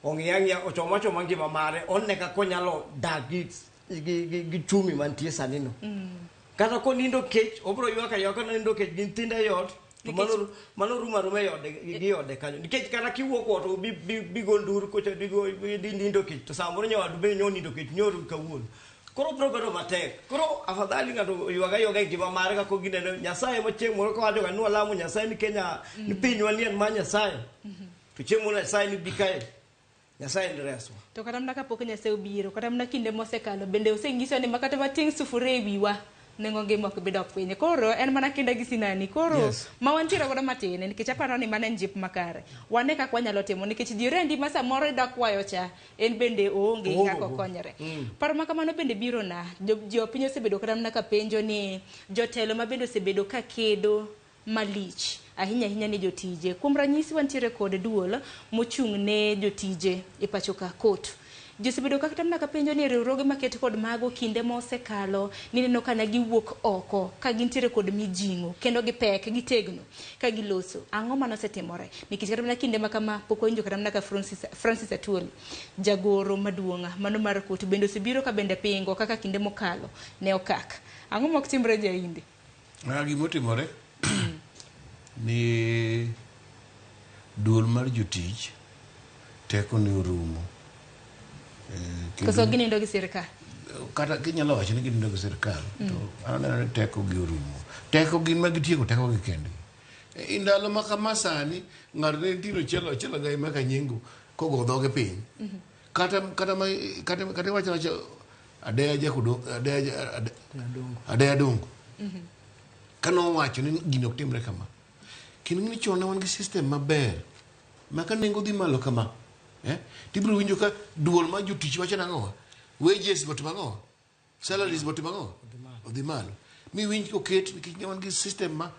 ong'i ang'iya ochoma achoma ngima mare one kaka onyalo dak gi chumi mantie sani no. Kata konindo kech obro ywak aywaka ni onindo kech gi nyithindo e ot to mano rumo aruma e ode gi ode kanyo. Nikech kata kiwuok ot bi go ndur kocha bi nindo kech to samoro nyawadu be nyonindo kech nyoro kawuono. Koro bro bedo matek. Koro afadhali ng'ato ywag aywaga e ngima mare kaka gineno Nyasaye ma chieng' moro kawacho ga ni walamo Nyasaye ni Kenya ni pinywa ni en mar Nyasaye. To chieng' moro Nyasaye ni bi kae. Nyasaye ni reswa. To kata mana kapok Nyasaye obiro, kata mana kinde mosekalo bende osenyiso ni makata wating' sufuria e wiwa nengo ngima ok bi dok piny. Koro en mana kinda gi sinani. Koro Yes. ma wantiere godo matin nikech aparo ni mano en jip makare. Wane kaka wanyalo timo nikech jirendi ma samoro idok kwayo cha en bende oonge gi kaka okonyore. Paro ma kamano bende biro na. Jopiny osebedo kata mana ka penjo ni jotelo ma bende osebedo ka kedo malich ahinya ahinya ni jotije. Kuom ranyisi wantiere kod duol mochung' ne jotije e pacho ka KOTU. Ji osebedo kata mana ka penjo ni riwruoge maket kod mago kinde mosekalo nineno ka ne giwuok oko ka gintiere kod mijing'o kendo gipek gitegno ka giloso. Ang'o mane osetimore? Nikech kata mana kinde ma kama pok wawinjo kata mana ka Francis Atwoli jagoro maduong' mano mar KOTU bende osebiro ka bende pingo kaka kinde mokalo ne okak. Ang'o mok timre jainde? Gimotimore ni duol mar jotich teko ne orumo. Koso ginindo gi sirikal? Kata ginyalo wacho ni ginindo gi sirikal to an aneno ni teko gi orumo. Teko gin ma gitieko teko gi kendgi. E ndalo ma kama sani ng'ato ne nitiere Ochielo Gai ma Kanyengo kogo dhoge piny. Kata iwacho awacha Adeya Adongo. Kane owacho ni gini ok timre kama. Kendo ng'eni chon ne wan gi system maber ma ka nengo dhi malo kama tibiro winjo ka duol mar jotich wacho nang'o? Wages botimo ang'o? Salaries botimo ang'o? Odhi malo. Miwinj koket nikech ne wan gi system ma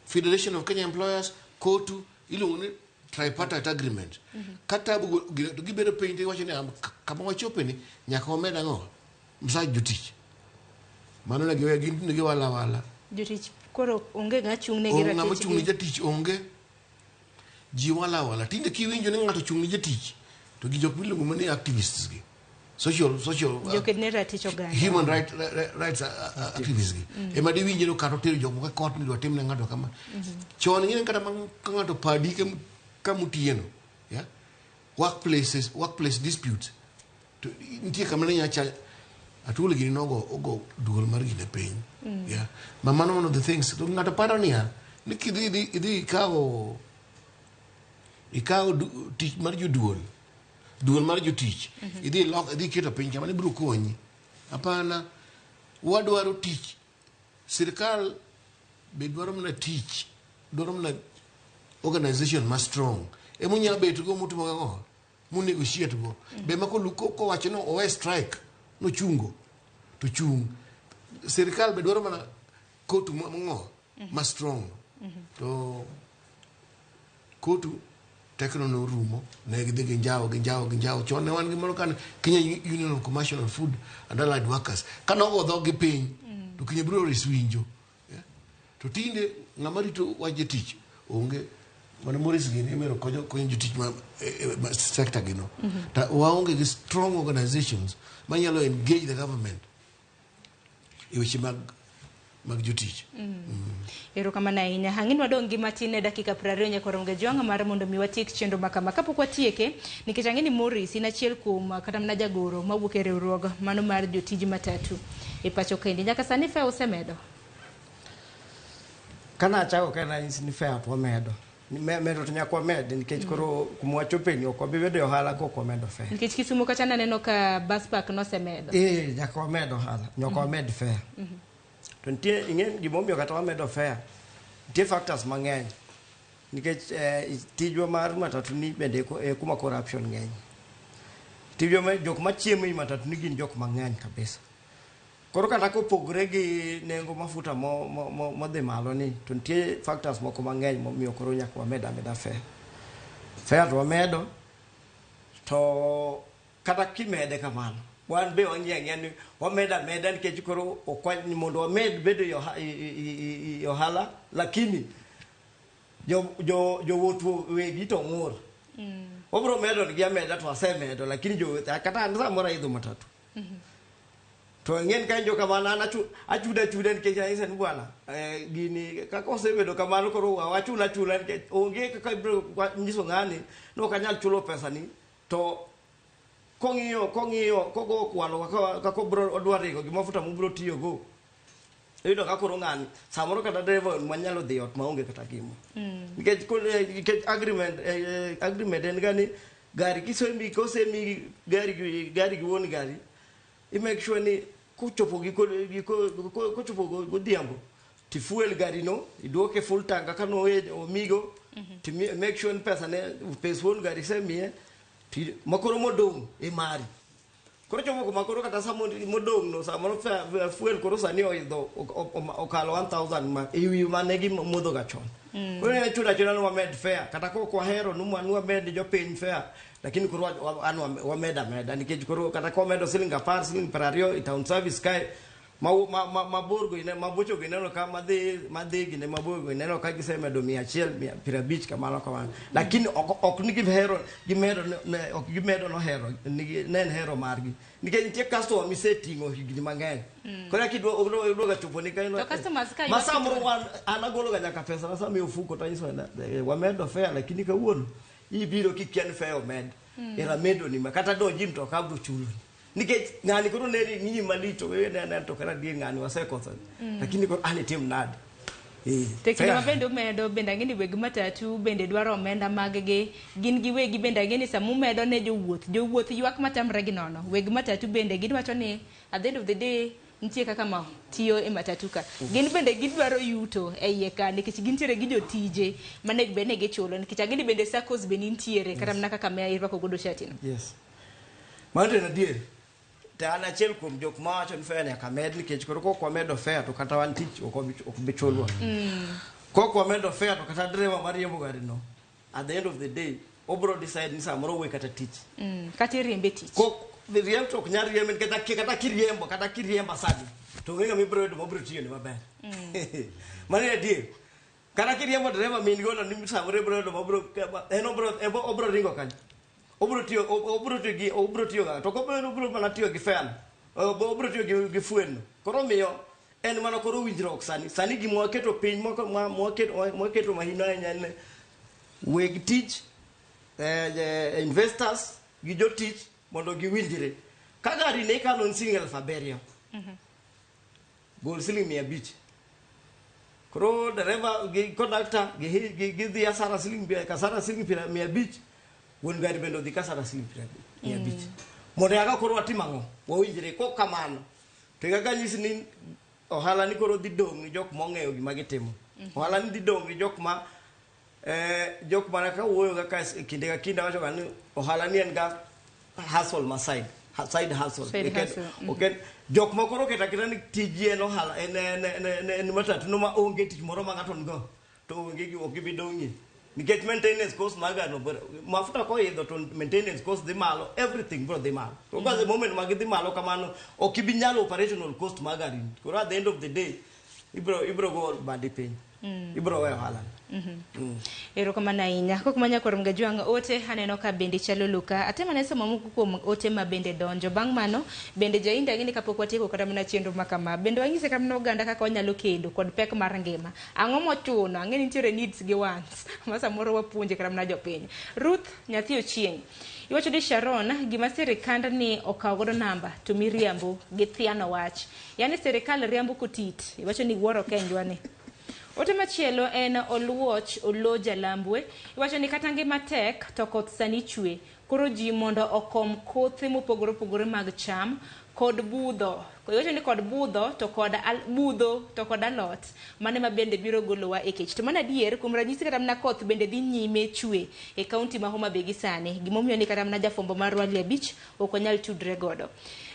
Federation of Kenya Employers, KOTU, iluongo ni tripartite agreement. Kata to gibedo piny to giwacho ni kama wachope ni nyaka wamed ang'o? Msach jotich. Mano ne giweyo gin ne giwala wala. Jotich koro onge ng'a chung' ne gi Ng'ama ratich chung' ne gi. jatich onge. Ji wala wala. Tinde kiwinjo ni ng'ato chung' ne jatich to gi jok miluongo mana ni activists gi. Social Joked ne ratich oganda. Human rights activists gi. Ema diwinjo ni kata otero jok moko e court ni idwa timne ng'ato kama. Chon ing'e kata ka ng'ato padi kamutieno. Yeah? Workplace disputes. To nitie kama ne nyacha Atwoli gini nogo ogo duol mar gine piny. Yeah. Ma mano one of the things. To ng'ato paro niya ni kidhi idhi ikawo tich mar joduol. Duol mar jotich. Idhi lok idhi keto piny kama ne biro konyi. Hapana, wadwaro tich. Sirkal be dwaro mana tich. Dwaro mana organization ma strong. Ema bet go mutimo gang'o? Munegotiate go. Be ma kowacho ni owe strike nochungo to chung. Sirkal be dwaro mana KOTU mang'o ma strong. To KOTU tekno norumo ne gidhi ginjawo. Chon ne wan gi moro kan Kenya Union of Commercial and Food and Allied Workers. Kane ogo dhog gi piny to Kenya Breweries winjo. To tinde ng'ama rito wach jatich onge. Mano Morris gini imero konyo konyo jotich ma, ma sector gino. Ta waonge gi strong organizations manyalo engage the government e weche mag mag jotich. Erokamano ahinya. Ang'e wadong' gi matin e dakika 20 nyaka warom gajwang' mar mondo mi watiek chenro ma kama. Kapok watieke, nikech ang'e ni Morris in achiel kuom kata mana jagoro mawuok e riwruog mano mar jotij matatu e pacho kaendi. Nyaka sani fare usemedo? Kana achako ka nanyisi ni fare to wamedo. Medo to nyaka wamed nikech koro kuma wachope ni ok wabi bedo e ohala kok wamedo fare. Nikech Kisumu kacha naneno ka bus park nosemedo. Eh, nyaka wamed ohala, nyaka wamed fare. To nitie ing'e gimomiyo kata wamedo fare, nitie factors mang'eny. Nikech tijwa mar matatu ni bende e kuma corruption ng'eny. Tijwa ma jok machiemo e matatu ni gin jok mang'eny kabisa. Koro kata kopogore gi nengo mafuta modhi malo ni, to nitie factors moko mang'eny momiyo koro nyaka wamed ameda fare. Fare to wamedo, to kata kimede kamano, wan be wang'iyo ang'iya ni wamedo ameda nikech koro ok mondo wamed bedo e ohala, lakini jowuoth wegi to ng'ur. Wabro medo negi ameda to wasemedo, lakini jowuoth kata an samoro aidho matatu. To ing'eni ka injo kamano an achudo achuda nikech anyise ni bwana gini kaka osebedo kamano koro wachul achula nikech onge kaka ibiro nyiso ng'ani ni ok anyal chulo pesa ni to kong'iyo kogo kwano kaka obro odwa ringo gi mafuta mobro tiyogo iyudo ka koro ng'ani samoro kata dereva manyalo dhi ot maonge kata gimo. Nikech agreement agreement en ga ni gari kisemi kosemi gari gi wuon gari i make sure ni kochopo kochopo godhiambo ti fuel gari no iduoke full tank kaka no omigo ti make sure ni pesa ne pes wuon gari semiye ti makoro modong' e mari. Koro chopo kuma koro kata sa modong' no samoro fuel koro sani oidho okalo 1000 ma ewi mane gimodho ga chon. Koro ne chuno achuna ni wamed fare kata kok wahero ni wamed jopiny fare lakini koro an wamed ameda nikech koro kata kwamedo siling 10 siling 20 e town service kae mabor go mabocho go ineno ka madhi gine mabor go ineno ka gisemedo 100 150 kamano kamano lakini ok ni gihero gimedo ok gimedo no hero ne en hero margi nikech nitie customer miseting'o higni mang'eny. Koro kidwa ga chopo ni kaino to customers ka ma samoro wan an agolo ga nyaka pesa na sama ofuko to anyiso wamedo fare lakini kawuono ibiro kikia ni fare omed era medo ni kata donji mtoka abro chulo nikech ng'ani koro ne ng'iyi malich to wewe ne to kara dier ng'ani wasekoso lakini koro an itim nade. To kinde ma bende umedo bende ang'e ni weg matatu bende dwaro omenda mag-gi gin giwegi bende ang'e ni sama umedo ne jowuoth ywak matamre gi nono. Weg matatu bende gidwacho ni at the end of the day nitie kaka ma tiyo e matatu ka. Gin bende gidwaro yuto e iye ka nikech gintiere gi jotije manego bed ni gichulo nikech ang'e ni bende SACCOs be nintiere kata mana kaka ma irwako godo shati no. Yes. Mano en adier. To an achiel kuom jok mawacho ni fare nyaka med nikech koro kok wamedo fare to kata wan tich ok bi chulwa. Kok wamedo fare to kata dereva mariembo gari no at the end of the day obro decide ni samoro owe kata tich. Kata iriembe tich. Kok riemb to ok nyal riembe nikech kata kiriembo kata kiriemba sani to onge ng'ama ibiro yudo mabiro tiyoni maber. Mano en adier. Kata kiriembo dereva min godo ni samoro ibiro yudo mabiro en obro ringo kanyo. Obro tiyo ga to obro mana tiyo gi fare obro tiyo gi fuel no. Koro miyo en mana koro winjruok sani gima waketo piny mwaketo mahino ahinya en weg tich investors gi jotich mondo giwinjre. Ka gari ne ikalo siling 7,000 gol siling 500. Koro dereva gi conductor gidhi asara siling 500. Wuon gari bende odhi kasara siling 500. Mondo yaka koro watim ang'o? Wawinjre kok kamano. To kaka nyisi ni ohala ni koro dhi dong' ni jok mong'eyo gima gitimo. Ohala ni dhi dong' ni jok ma jok mana ka wuoyo kaka kinde ka kinde wacho ga ni ohala ni en ga hustle ma side hustle. Ok jok moko koro keto aketa ni tiji en ohala en matatu no ma onge tich moro ma ng'ato nigo to onge gi ok gibi dong'ie. Nikech maintenance cost mar gari no mafuta koidho to maintenance cost dhi malo, everything bro dhi malo. To the moment ma gidhi malo kamano ok ibi nyalo operational cost mar gari. Koro at the end of the day ibro go badi piny. Ibro weyo ohala. Erokamano ahinya. Kok manya kor Mgajwang' ote aneno ka bende chalo luka. Atemo ane somo moko kuom ote ma bende donjo. Bang' mano bende jainda ng'e ni kapok watieko kata mana chenro ma kama. Bende wanyise kata mana oganda kaka wanyalo kendo kod pek mar ngima. Ang'o mochuno? Ang'e ni nitiere needs gi wants ma samoro wapuonje kata mana jopiny. Ruth nyathi Ochieng'. Iwacho ni Sharon gima sirikand ni okawo godo namba to miriambo gi thiano wach. Yaani sirikal riambo kotit. Iwacho ni wuoro kenjwa ni. Ote machielo en Oluoch Olo Jalambwe. Iwacho ni kata ngima tek to koth sani chwe. Koro ji mondo okom kothe mopogore opogore mag cham kod budho. Iwacho ni kod budho to kod budho to kod alot. Mano ema bende biro golowa e kech. To mano adier kuom ranyisi kata mana koth bende dhi nyime chwe e kaunti ma Homa Bay gi sani. Gimomiyo ni kata mana jafwambo marwa Ali Abich ok wanyal tudre godo.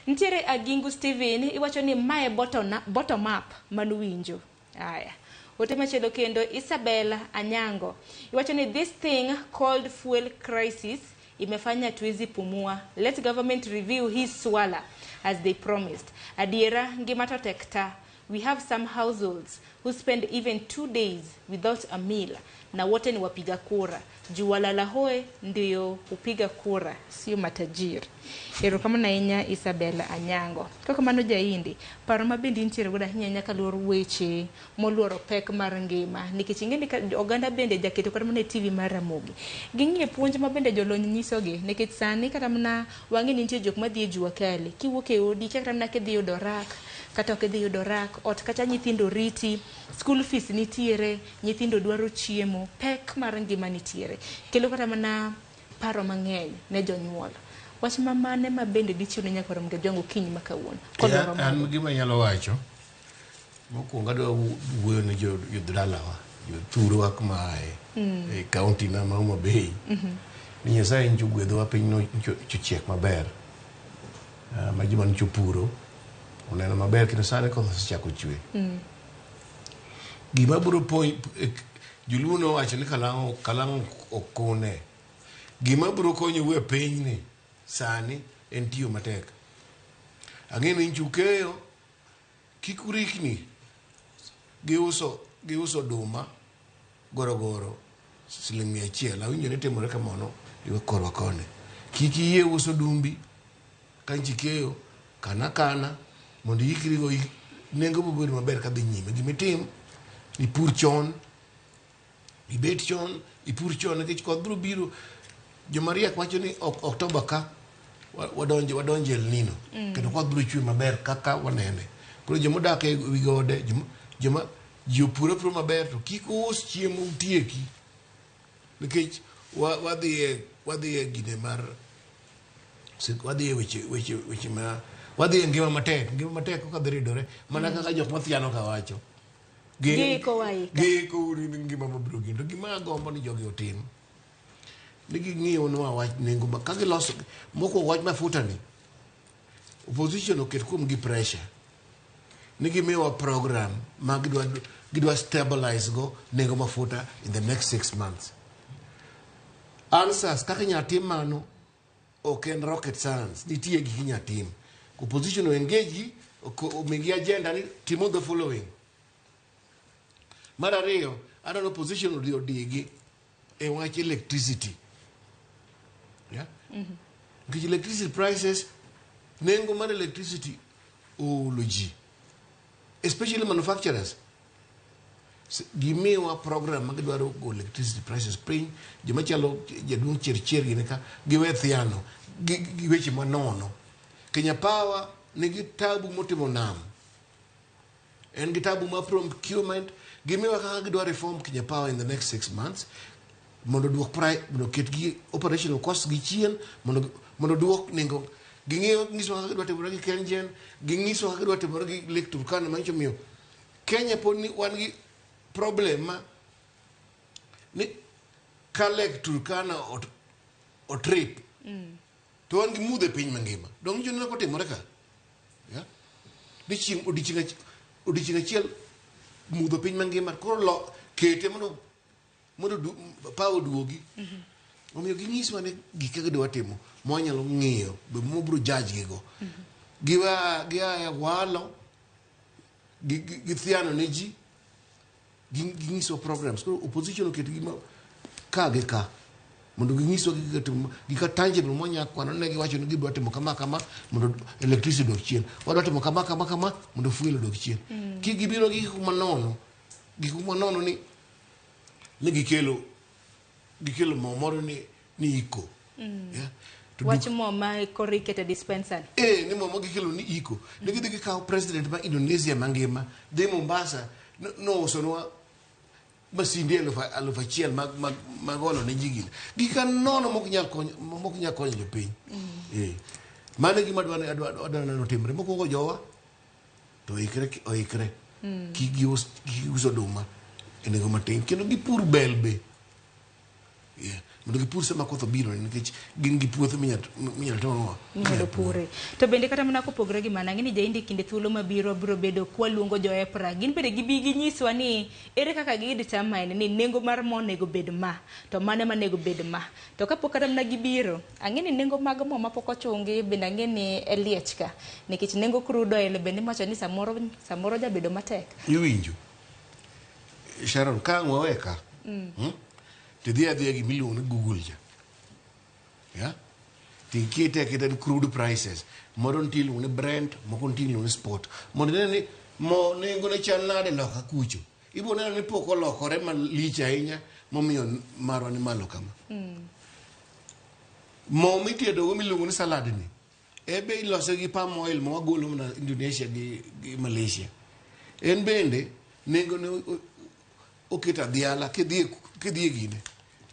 Nitiere Agingu Steven iwacho ni mae bottom up manuwinjo. Aya. Ote machielo kendo Isabel Anyango iwacho ni this thing called fuel crisis imefanya tuwezi pumua. Let government review his swala as they promised. Adiera ngima to tek ta. We have some households who spend even 2 days without a meal. Na wote ni wapiga kura. Juu walala hoe ndio hupiga kura, sio matajiri. Erokamano ahinya Isabel Anyango. Kaka mano jaindi, paro ma bende intiere godo ahinya ahinya kaluwore weche moluoro pek mar ngima. Nikech ing'e ni oganda bende jaketo kata mana e TV mar Ramogi. Ging'iye puonj ma bende jolony nyisogi. Nikech sani kata mana wang'e ni nitie jok madhi e jua kali. Kiwuok e odi, kia kata mana kidhi yudo rak, kata ok idhi yudo rak, ot kata nyithindo riti, school fees nitiere, nyithindo dwaro chiemo, pek mar ngima nitiere. Kelo kata mana paro mang'eny ne jonyuol. Wach ma mane ma bende dichiw ne nyakwar Mgajwang' okinyi ma kawuono? Kodwaro An mago. gima anyalo wacho, mokwongo adwa wuoyo ne jodalawa, jothurwa kuma aye, e kaunti na ma Homa Bay. Ni Nyasaye nyocha ogwedhowa piny no nyocha ochiek maber. Ma joma nyocha opuro oneno maber kendo sani koth osechako chwe. Gima biro Joluo nowacho ni kalang'o okune. Gima biro konyou e pinyni sani en tiyo matek. Ang'e ni nyocha ukeyo, kik urikni gi uso oduma gorogoro siling 100. Awinjo ni timore kamano e korwa koni. Kik iyie uso odumbi ka nyocha ikeyo, kana kana mondo iikrigo nengo biro bedo maber kadhi nyime. Gimitim, ipur chon, ibet chon, ipur chon nikech koth biro biro. Joma riek wacho ni Oktoba ka wadonjo El Nino. Kendo koth biro chwe maber kaka wanene. Koro joma odak e wi gode, joma ji opur apura maber to kik us chiemo utieki. Nikech wadhi e gine mar wadhi e weche, weche, weche ma wadhi e ngima matek, ngima matek kaka dhi ridore mana kaka jok mathiano ka wacho. Giiko waika. Giiko uru ni ngima mabiro gino. To gima agombo ni jogi otim, ni ging'iyo wach nengo ma ka giloso mokwongo wach mafuta ni opposition oket kuom gi pressure ni gimiyowa program ma gidwa stabilize go nengo mafuta in the next 6 months. Answers kaka inyalo tim mano ok en rocket science, nitie gik inyalo tim. Opposition o engage gi, omigi agenda ni timo the following. Mar ariyo, adwaro opposition odhi odigi e wach electricity. Yeah? Nikech electricity prices, nengo mar electricity oolo ji, especially manufacturers. Gimiwa program ma gidwaro go electricity prices piny, joma chalo jaduong' Chercher gini ka, giwe thiano, gi weche manono. Kenya Power nigi tabu motimo nam. En gi tabu mar procurement, gimiwa kaka gidwa reform Kenya Power in the next 6 months, mondo duok price, mondo ket gi operational cost gi chien, mondo duok nengo. Ging'iyo, ging'iso kaka gidwa timore gi KenGen, ging'iso kaka gidwa timore gi Lake Turkana, manyiso miyo Kenya pod ni wan gi problem ma ni ka Lake Turkana otrip, to wan gi mudho e piny mangima. Dong' nyiso ni kotimore ka? Yeah? Ni chieng' odiochieng' achiel mudho piny mangima, koro lo kete mondo power oduogi. Omiyo ginyiswa ni gik kaka gidwa timo ma wanyalo ng'iyo, be mobiro judge gigo. Giwa, gia e walo, githiano ne ji, Ginyiso programs. Koro opposition oket gima ka gi ka mondo ginyiswa gik timo gika tangible mwanya kwano ne giwacho ni gidwa timo kama kama mondo electricity odok chien, wadwa timo kama kama kama mondo fuel odok chien. Kik gibiro gi gik manono, gik manono ni ne gikelo mo moro ni iko. Yeah. To Wach mo ma koro ikete dispenser. Ni mo ma gikelo ni iko. Ne gidhi gikawo president ma Indonesia mangima dhi Mombasa nousonwa masinde 1000 mag olo ne ji gini. Gika nono mok nyal konyo jopiny. Mano e gima adwa neno timre. Mokwongo jowa to oikre. Kik gius oduma e nengo matin kendo gipur bel be. Yeah. Mondo gipur sama koth obiro nikech gin gi puothe minyalo timo. Minyalo pure. To bende kata mana kopogore gi mano, ang'e ni jaindi kinde thuolo mabiro biro bedo kwaluongo jo EPRA. Gin bende gibi ginyiswa ni ere kaka gi determine ni nengo mar mo onego bed ma, to mane manego bed ma. To kapok kata mana gibiro, ang'e ni nengo mag mo mapok ochungi bende ang'e ni e liech ka. Nikech nengo crude oil bende iwacho ni samoro jabedo matek. Iwinjo. Sharon, ka ang' wawe ka. Tidhi adhiya gi miluongo ni Google cha. Yeah? Tikete aketa ni crude prices. Moro nitie iluongo ni Brent, moko nitie iluongo ni spot. Mondo ine ni mo nengo ne chal nade loka kucho. Ibo neno ni pok olokore malich ahinya momiyo marwa ni malo kama. Mo mitedogo miluongo ni salad ni, ebe ilose gi palm oil ma wagolo mana Indonesia gi Malaysia. En bende nengo ne oketo adhiala kidhi e gine,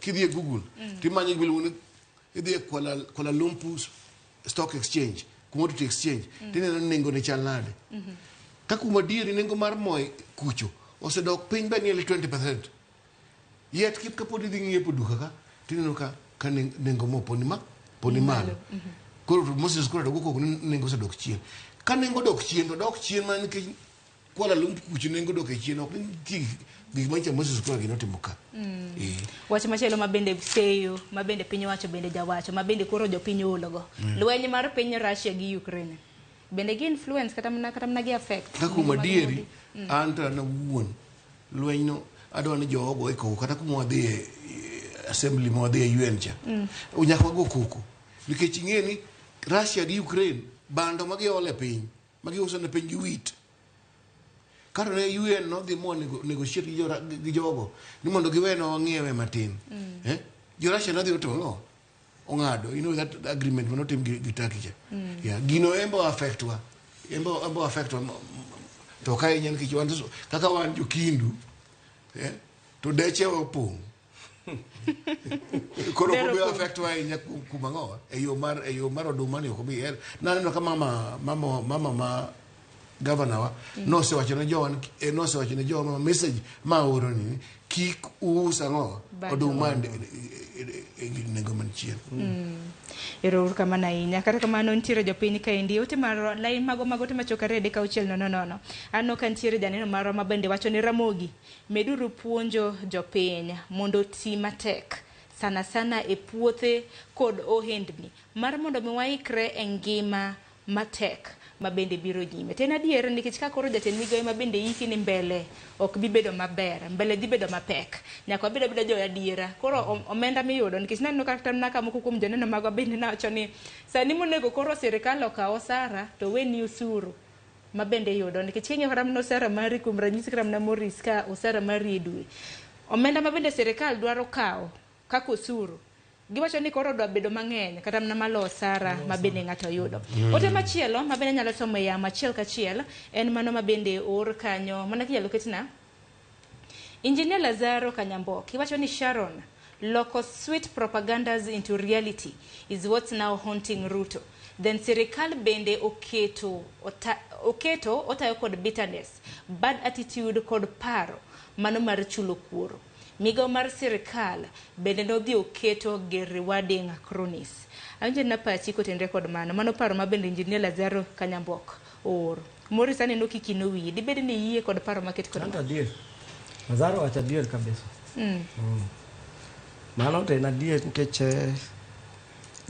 kidhi e Google, timanyo gima iluongo ni idhi e Kuala Lumpur Stock Exchange, Commodity Exchange, tineno ni nengo ne chal nade. Ka kuom adieri nengo mar mo kucho osedok piny by nearly 20%. Yet kapod idhi ng'iepo duka ka, tineno ka nengo mo pod ni malo. Koro Moses koro dogo koko ni nengo osedok chien. Ka nengo dok chien to dok chien mana nikech Kuala Lumpur kucho nengo dok e chien, ok ni gik manyicha Moses koro gino timo ka. Wach machielo ma bende seyo, ma bende piny owacho bende jawacho, ma bende koro jopiny oologo. Lweny mar piny Russia gi Ukraine. Bende gi influence kata mana gi affect. Ka kuom adieri, an to an awuon, lwenyno adwa ni jowa ogo e koko, kata kuma wadhi e assembly ma wadhi e UN cha. Nyaka wago koko. Nikech ing'e ni Russia gi Ukraine bando ma giolo e piny, ma giuso ne piny gi wheat. Kato ne UN nodhi mo negotiate gi jogo ni mondo giwenwa wang'iewe matin. Jo Russia nodhi otimo ang'o? Ong'ado. You know that agreement manotim gi Turkey cha. Yeah, gino embo affect wa. Embo affect wa. To ka ahinya nikech wan kaka wan jokindu, to deche wa opong'. Koro ok obi affect wa ahinya kuom ang'o? E yo mar oduma ni ok obi. Naneno ka mama ma governor wa nosewacho ne jowa nosewacho ne jowa message ma oro ni kik us ang'o oduma e nengo man chien. Ero uru kamano ahinya. Kata kamano nitiere jopiny kaendi ote mar line mago ote machopo 2 3 6 0 0. Aneno ka nitiere janeno marwa ma bende wacho ni Ramogi, meduru puonjo jopiny mondo oti matek sana sana e puothe kod ohendni mar mondo mi waikre e ngima matek ma bende biro nyime. To en adier nikech ka koro jatend migawo ma bende iki ni mbele ok bi bedo maber, mbele dhi bedo mapek. Nyaka wabed abeda jo adiera. Koro omenda miyudo nikech naneno kata mana ka moko kuom joneno magwa bende nawacho ni sani monego koro sirikal okaw osara to weni osuru ma bende iyudo nikech king'iyo kata mana osara mari kuom ranyisi kata mana Morris ka osara mari e dwe. Omenda ma bende sirikal dwaro kawo kaka osuru giwacho ni koro dwa bedo mang'eny kata mana malo osara ma bende ng'ato yudo. Ote machielo ma bende nyalo somo e yamo achiel kachiel en mano ma bende oor kanyo mana kinyalo ketna. Engineer Lazaro Kanyamboki wacho ni Sharon, loko sweet propagandas into reality is what's now haunting Ruto. Then sirikal bende oketo otayo kod bitterness, bad attitude kod paro mano mar chulo kuoro. Migawo mar sirikal bende nodhi oketo gi rewarding cronies. Awinjo na pachi kotenre kod mano. Mano paro ma bende Engineer Lazaro Kanyambok ooro. Morris aneno kikino wiyi. Dibed ni iyie kod paro maket kod mano? Adier. Lazaro wacho adier kabisa. Mano to en adier nikech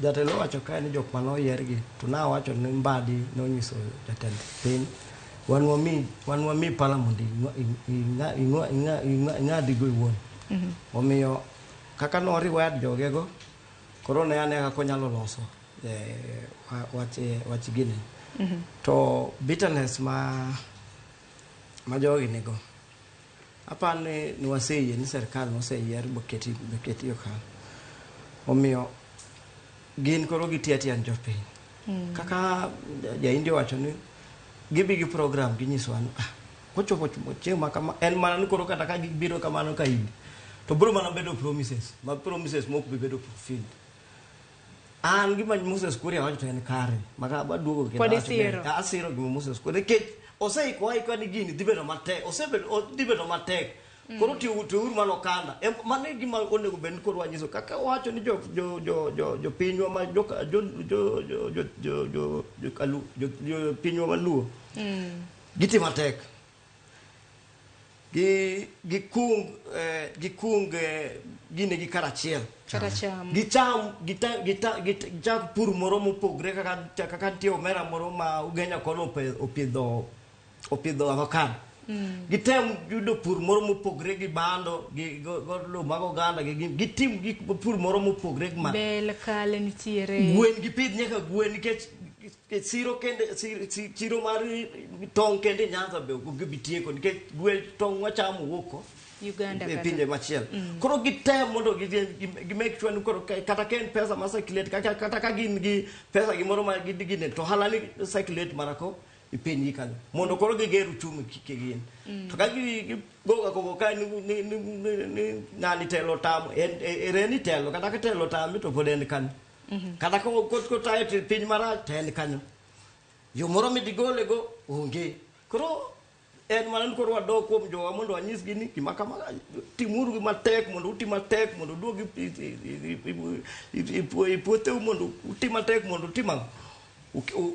jatelo owacho kae ni jok mane oyiergi to nawacho ni Mbadi nonyiso jatend piny Wan wami wan wami pala mondo ing'adigo iwuon. Omiyo kaka noriwad jogego koro ne ane kaka onyalo loso wach wach gini. To bitterness ma jogi nigo aparo ni waseyie ni sirkal noseyier boketi boketi e okang'. Omiyo gin koro gitiyo atiya ni jopiny. Kaka ja-India owacho ni gibi gi program ginyisowa ni ah, kochopo chieng' ma kama en mana ni koro kata ka gibiro kamano ka in to biro mana bedo promises ma promises mok bi bedo fulfilled. An gima Moses Kuria wacho to en kare maka aduogo kendo Pod awacho ni isiro. asiro gima Moses Kuria nikech oseikowa aika ni gini dhi bedo matek osebedo dhi bedo matek koro tiuru mana okanda. Mano e gima onego bed ni koro wanyiso kaka owacho ni jopinywa ma jopinywa maluo gitimo matek gikung gikung gine gi karachiel Kata cham. Gicham gichak pur moro mopogre kaka nitie omera moro ma Ugenya kono opidho avocado. Gitem yudo pur moro mopogre gi bando gi oduma mag oganda gitim gik pur moro mopogre gi ma Bel kal nitiere. Gwen gipidh nyaka gwen nikech siro kende chiro mar tong' kende Nyanza be ok gibi tieko nikech gwen tong' wachamo wuok ko Uganda e pinje machielo. Koro gitem mondo gi make sure ni koro kata ka en pesa ma circulate kata ka gin gi pesa gimoro ma gine to ohala ni circulate mana ko e piny gi kanyo mondo koro giger uchumi kigin. To ka gigoga koko ka ni ng'ani telo tamo ere ni telo kata ka telo tame to pod en kanyo. Kata kotayo to piny marach to en kanyo. Yo moro midigole go onge. Koro en mana ni koro wadok kuom jowa mondo wanyisgi ni gima kama timuru gi matek mondo uti matek mondo uduog e puotheu mondo uti matek mondo utim ang'o?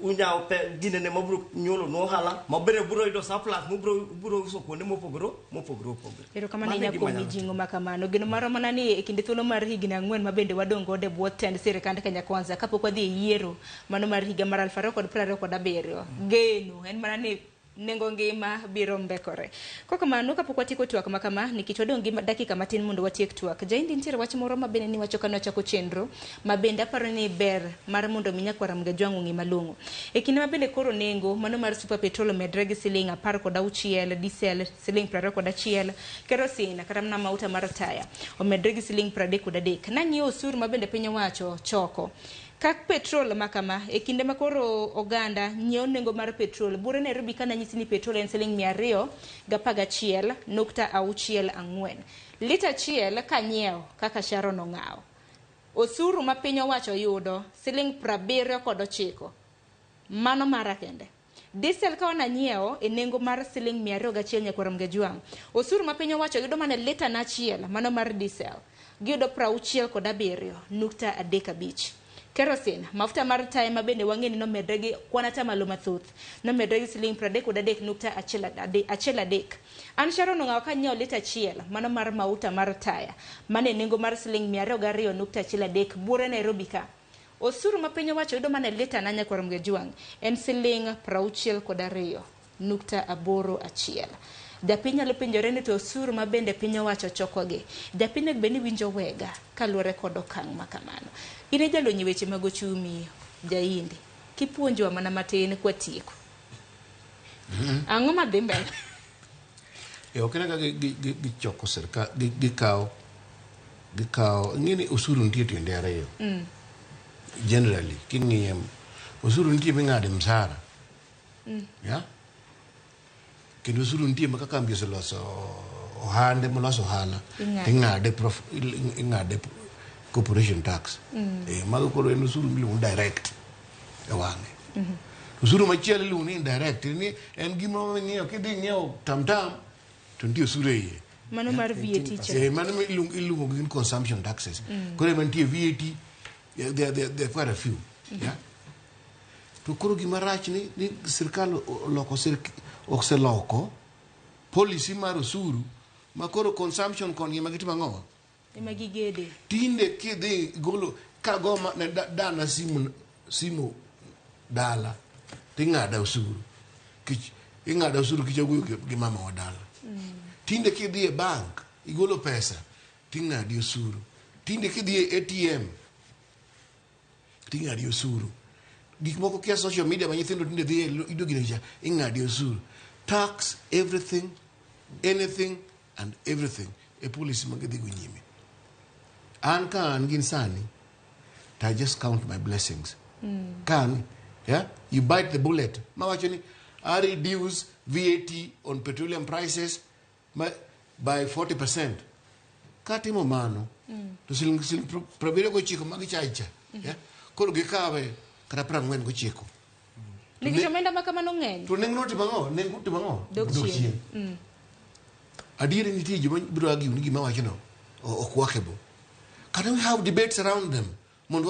Unyawo ginene mabiro nyuolo nu ohala mabende biro yudo surplus mubiro uso kuonde mopogore mopogore opogore. Erokamano Mano e ahinya gima kuom anyalo mijing'o ma kamano. Geno marwa mana ni e kinde thuolo mar higni 4 ma bende wadong' godo e bwo tend sirikand Kenya Kwanza kapok wadhi e yiero mano mar higa mar 2027. Geno en mana ni nengo ngima biro mbekore. Kokamano kapok watieko twak ma kama nikech wadong' gi dakika matin mondo watiek twak. Jaindi nitiere wach moro ma bende niwacho kane wachako chenro ma bende aparo ni ber mar mondo mi nyakwar Ramogi Ajwang' ong'e malong'o. E kinde ma bende koro nengo mano mar super petrol omedre gi siling 16, diesel siling 21, kerosene kata mana mauta mar taya omedre gi siling 33. Nang'iyo osuru ma bende piny owacho choko. Kak petrol makama e kinde ma koro oganda nyiewo nengo mar petrol bure Nairobi kana nyisi ni petrol en siling 211.64 lita achiel kanyiewo kaka Sharon ong'awo. Osuru ma piny owacho yudo siling 79 mano mara kende. Diesel ka wananyiewo e nengo mar siling 201 nyakwar Ramogi Ajwang'. Osuru ma piny owacho yudo mana lita na achiel mano mar diesel giyudo 67.35. Kerosene, mafuta mar taya ma bende wang'e ni nomedre gi kwan atamalo mathoth nomedre gi siling 33.13. An Sharon ong'awo kanyiewo lita achiel mano mar mauta mar taya mane nengo mar siling 202.13 buore Nairobi ka. Osuru ma piny owacho yudo mana lita na nyakwar Ramogi Ajwang' en siling 62.81. Japiny nyalo penjore ni to osuru ma bende piny owacho chokogi. Japiny onego bed ni winjo wega kaluwore kod okang' ma kamano. In e jalony e weche mag ochumi Jaindi, kipuonjowa mana matin kwatieko. Ang'o madhi mbele? Ok ine ka gichoko sirkal gikawo ing'e ni osuru nitie tiende ariyo. Generally king'iye osuru nitie ming'ade msara. Yeah? Kendo osuru nitie ma ka kambi oseloso ohande moloso ohala ing'ade ing'ade corporation tax. Mago koro en osuru miluongo direct e wang'e. Osuru machielo iluongo ni indirect ni en gima ing'iewo kidhi ng'iewo tamtam to nitie osuru e iye. Mano mar VAT cha. Mano iluongo gi consumption taxes. Koro ema nitie VAT, there are quite a few. Yeah? To koro gima rach ni sirkal oloko oseloko policy mar osuru ma koro consumption koni ema gitimo ang'o? Ema gigede. Tinde kidhi golo ka go ne dana simu dala ting'ada osuru. Kich Ing'ado osuru kichawuoyo gi mama wa dala. Tinde kidhi e bank igolo pesa ting'adi osuru. Tinde kidhi e ATM ting'adi osuru. Gik moko kia social media ma nyithindo tinde dhi e yudo gino cha ing'adi osuru. Tax everything, anything and everything e policy ma gidhi go nyime. An ka an gin sani to I just count my blessings. Can yeah you bite the bullet mawacho ni I reduce VAT on petroleum prices by 40%. Katimo mano to siling 79 mag chai cha yeah koro gikawe kata 49. Nikech omenda ma kamano ng'eny. To nengo timo ang'o? Nengo timo ang'o? Dok chien. Adieri nitie joma biro argue ni gima wachono ok workable. Can we have debates around them? Mondo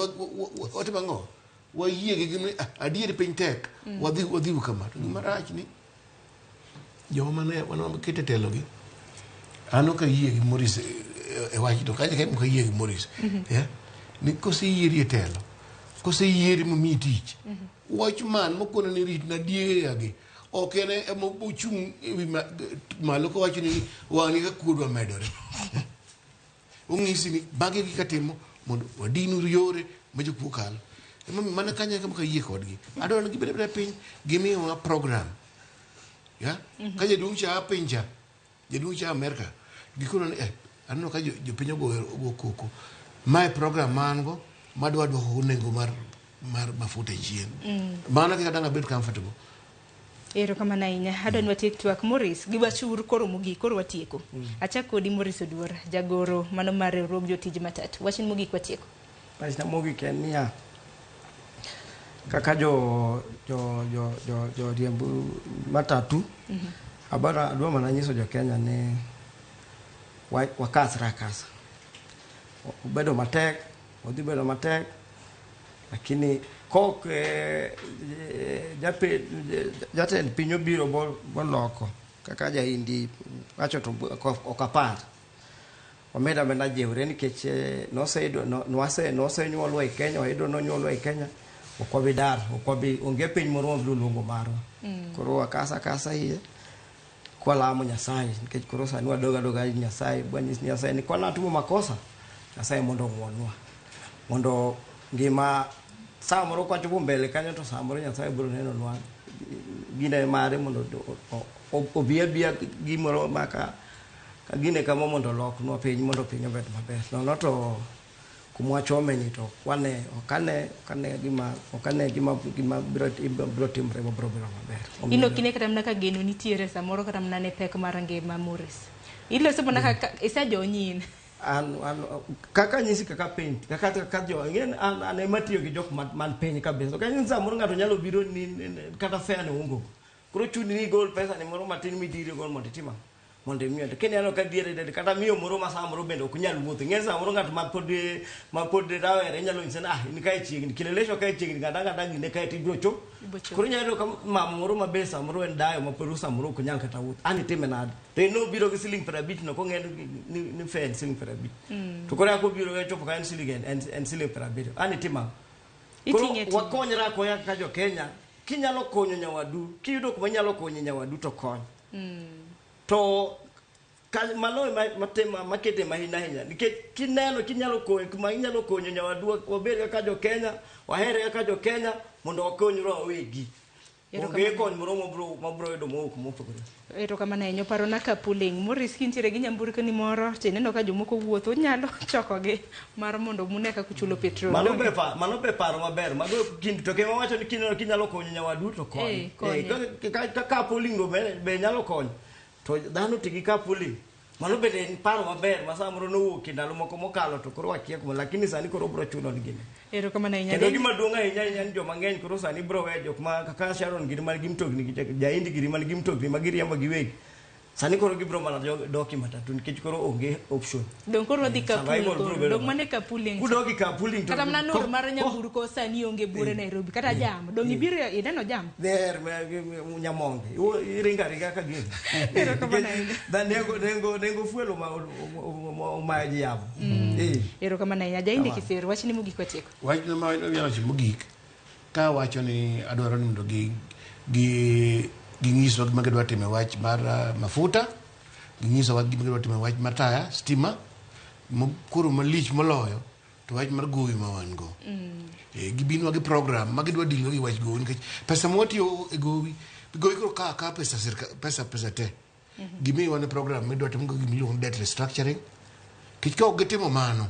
watim ang'o? Wayie gi gima adieri piny tek. Wadhi kama. To gima rach ni joma mane wakete telo gi an ok ayie gi Maurice e wach to kacha ok ayie gi Maurice. Yeah? Ni koseyieri e telo, koseyieri momiyi tich, watchman mokono ni ritna diegi ok en ema ochung' ewi malo kowacho ni wang'ni ka kuo dwa medore. Ong'isi ni magi gik atimo mondo wadin yore ma jokuo kalo. Emomiyo mana kanyo ema kayie kodgi. Adwaro ni gibed abeda piny gimiwa program. Yeah? Ka jaduong' cha a piny cha, jaduong' cha Amerka, gikono ni aneno ka jopiny ogo koko. Mae program ma an go madwa duoko nengo mar mafuta e chien. Mano kaka dang' abed comfortable. Erokamano ahinya. Adwa ni watiek twak Maurice gi wachur koro mogik koro watieko. Achak kodi Maurice Oduor, jagoro mano mar riwruog jotij matatu. Wachni mogik watieko. Wachna mogik en niya, kaka jo riemb matatu, adwa mana nyiso jo Kenya ni wakasre akasa. Obedo matek, odhi bedo matek, lakini kok jatend piny obiro boloko kaka jaindi wacho to ok apar. Omeda mena jiwre nikech nosenyuolwa e Kenya, wayudo nonyuolwa e Kenya, ok wabi dar, ok wabi onge piny moro mabiro luongo marwa. Koro wakasa akasa iye kwalamo Nyasaye nikech koro sani wadog adoga ir Nyasaye, bwanyis Nyasaye ni kwanatimo makosa, Nyasaye mondo ong'wonnwa. Mondo ngima samoro kwachopo mbele kanyo to samoro Nyasaye biro nenonwa gine mare mondo obi abiya gimoro maka ka gine kama mondo oloknwa piny mondo piny obed maber. Nono to kumwachome ni to wane okane gima biro timre mabiro bedo maber. Ino kine kata mana ka geno nitiere samoro kata mana ne pek mar ngima Maurice. Iloso mana kaka isejony in. An kaka nyisi kaka piny kaka jo ng'en an ema tiyo gi jok man piny kabisa. Ok en samoro ng'ato nyalo biro ni kata fare ne onge. Koro chuni ni igol pesa ni moro matin midiri gol mondo itim ang'o? Mondo imiyo. To kineno ka diere kata miyo moro ma samoro bende ok nyal wuotho. Ing'e samoro ng'at ma pod rawere inyalo nyise ni in kae chiegni, Kileleshwa kae chiegni, kata gine kae to ibiro chopo. Koro inyalo yudo ka mama moro ma be samoro en dayo ma pod samoro ok nyal kata wuotho. An itime nade? To en nobiro gi siling 50 no kong'eyo ni fare en siling 50. To koro kaka obiro chopo ka en siling en siling 70. An itime ang'o? Koro wakonyre akonya kaka jo Kenya. Kinyalo konyo nyawadu, kiyudo kuma inyalo konyo nyawadu to kony. To mano ema makete mahinya ahinya nikech kineno kinyalo konyo kuma inyalo konyo nyawadu, wabed kaka jo Kenya, wahere kaka jo Kenya mondo wakonyre wawegi. Onge kony moro mabiro yudo mowuok mopogore. Erokamano ahinya. Oparona carpooling. Maurice kintiere gi nyamburko ni moro to ineno ka jomoko wuotho unyalo chokogi mar mondo mune kaka uchulo petrol. Mano be paro maber. Mago kind to kema wacho ni kineno kinyalo konyo nyawadu to kony. Ka carpooling go be nyalo konyo. To dhano ti gi carpooling. Mano bende en paro maber ma samoro nowuok e ndalo moko mokalo to koro wakia kuma, lakini sani koro biro chuno ni gini. Erokamano ahinya. Kendo gima duong' ahinya ahinya ni joma ng'eny koro sani biro weyo jok ma kaka Sharon giri man gi mtokni, Jaindi giri man gi mtokni ma giriembo giwegi. Sani koro gibiro mana dok e matatu nikech koro onge option. Dong koro wadhi carpooling. Dong mane carpooling. Kudok e carpooling to kata mana nur mar nyamburko sani onge buore Nairobi kata jam. Dong ibiro ineno jam. Ber nyamonge. Iringa ringa ka gini. Erokamano ahinya. Nengo fuel omayo ji yamo. Erokamano ahinya. Jaindi Kisero, wachni mogik watieko. Wachno ma wacho mogik ka wacho ni adwaro ni mondo gi Ginyisowa gima gidwa timo e wach mar mafuta, ginyisowa gima gidwa timo e wach mar taya, stima, koro malich moloyo to wach mar gowi ma wan go. Gibinwa gi program ma gidwa deal gi wach gowi nikech pesa ma watiyo e gowi, gowi koro kawo akawa pesa sirka, pesa pesa te. Gimiyowa ne program midwa timgo gima iluongo ni debt restructuring. Nikech ka ok gitimo mano,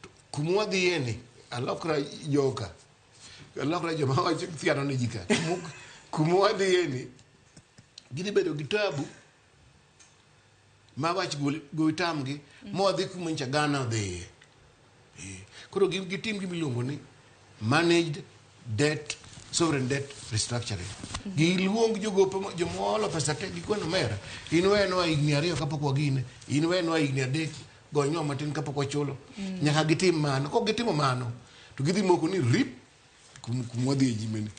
to kuma wadhiye ni, alokra joka, alokra joma wacho thiano ne ji ka. Kuma wadhiye ni, gidhi bedo gi tabu ma wach gowi tamgi, ma wadhi kuma nyocha Ghana odhiye. Koro gitim gima iluongo ni managed debt, sovereign debt restructuring. Giluong jogope joma oholo pesa te gikwen omera. In wenwa higni 2 kapok wagine, in wenwa higni 3, gonywa matin kapok wachulo. Nyaka gitim mano. Kok gitimo mano, to gidhi moko ni rip kum wadhi e nyime ni.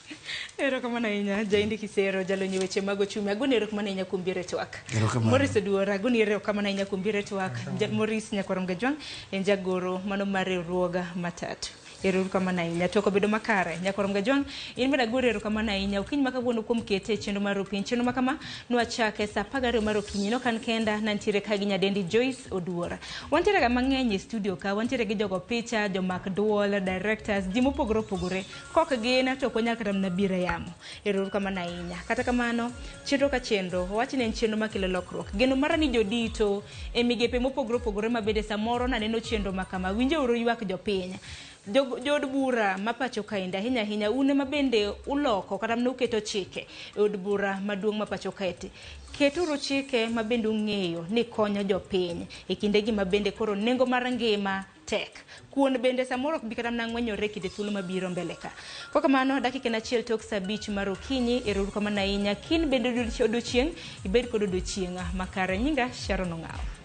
Erokamano ahinya Jaindi Kisero, jalony e weche mag ochumi. Agoni erokamano ahinya kuom biro e twak. Erokamano. Maurice Oduor, agoni erokamano ahinya kuom biro e twak. Maurice Nyakwarom Gajwang' en jagoro mano mar riwruoga matatu. Erokamano ahinya. Twak obedo makare. Nyakwarom Gajwang', in bende agori erokamano ahinya. Okinyi ma kawuono kuom kete e chenro mar Opiny. Chenro ma kama nwachake sa 12 mar okinyi. Nok an kenda, nantiere ka gi nyadendi Joyce Oduor. Wantiere ga mang'eny e studio ka, wantiere gi jogo picha, jomak duol, directors, ji mopogore opogore. Kok gin to ok wanyal kata mana biro e yamo. Erokamano ahinya. Kata kamano, chenro ka chenro, wawach ni en chenro makelo lokruok. Geno mara ni jodito e migepe mopogore opogore mabende samoro naneno chenro ma kama. Winjeuru ywak jopiny. Jood bura ma pacho kaendi ahinya ahinya un ema bende uloko kata mana uketo chike e od bura maduong' ma pacho kaeti. Keturu chike ma bende ung'eyo ni konyo jopiny e kindegi ma bende koro nengo mar ngima tek. Kuon bende samoro ok bi kata mana ng'wenyore e kinde thuolo mabiro mbele ka. Kok kamano, dakika en achiel tok sa 5 mar okinyi, erouru kamano ahinya. Kiny bende odiochieng', ibed kod odiochieng' makare. Nyinga Sharon Ong'awo.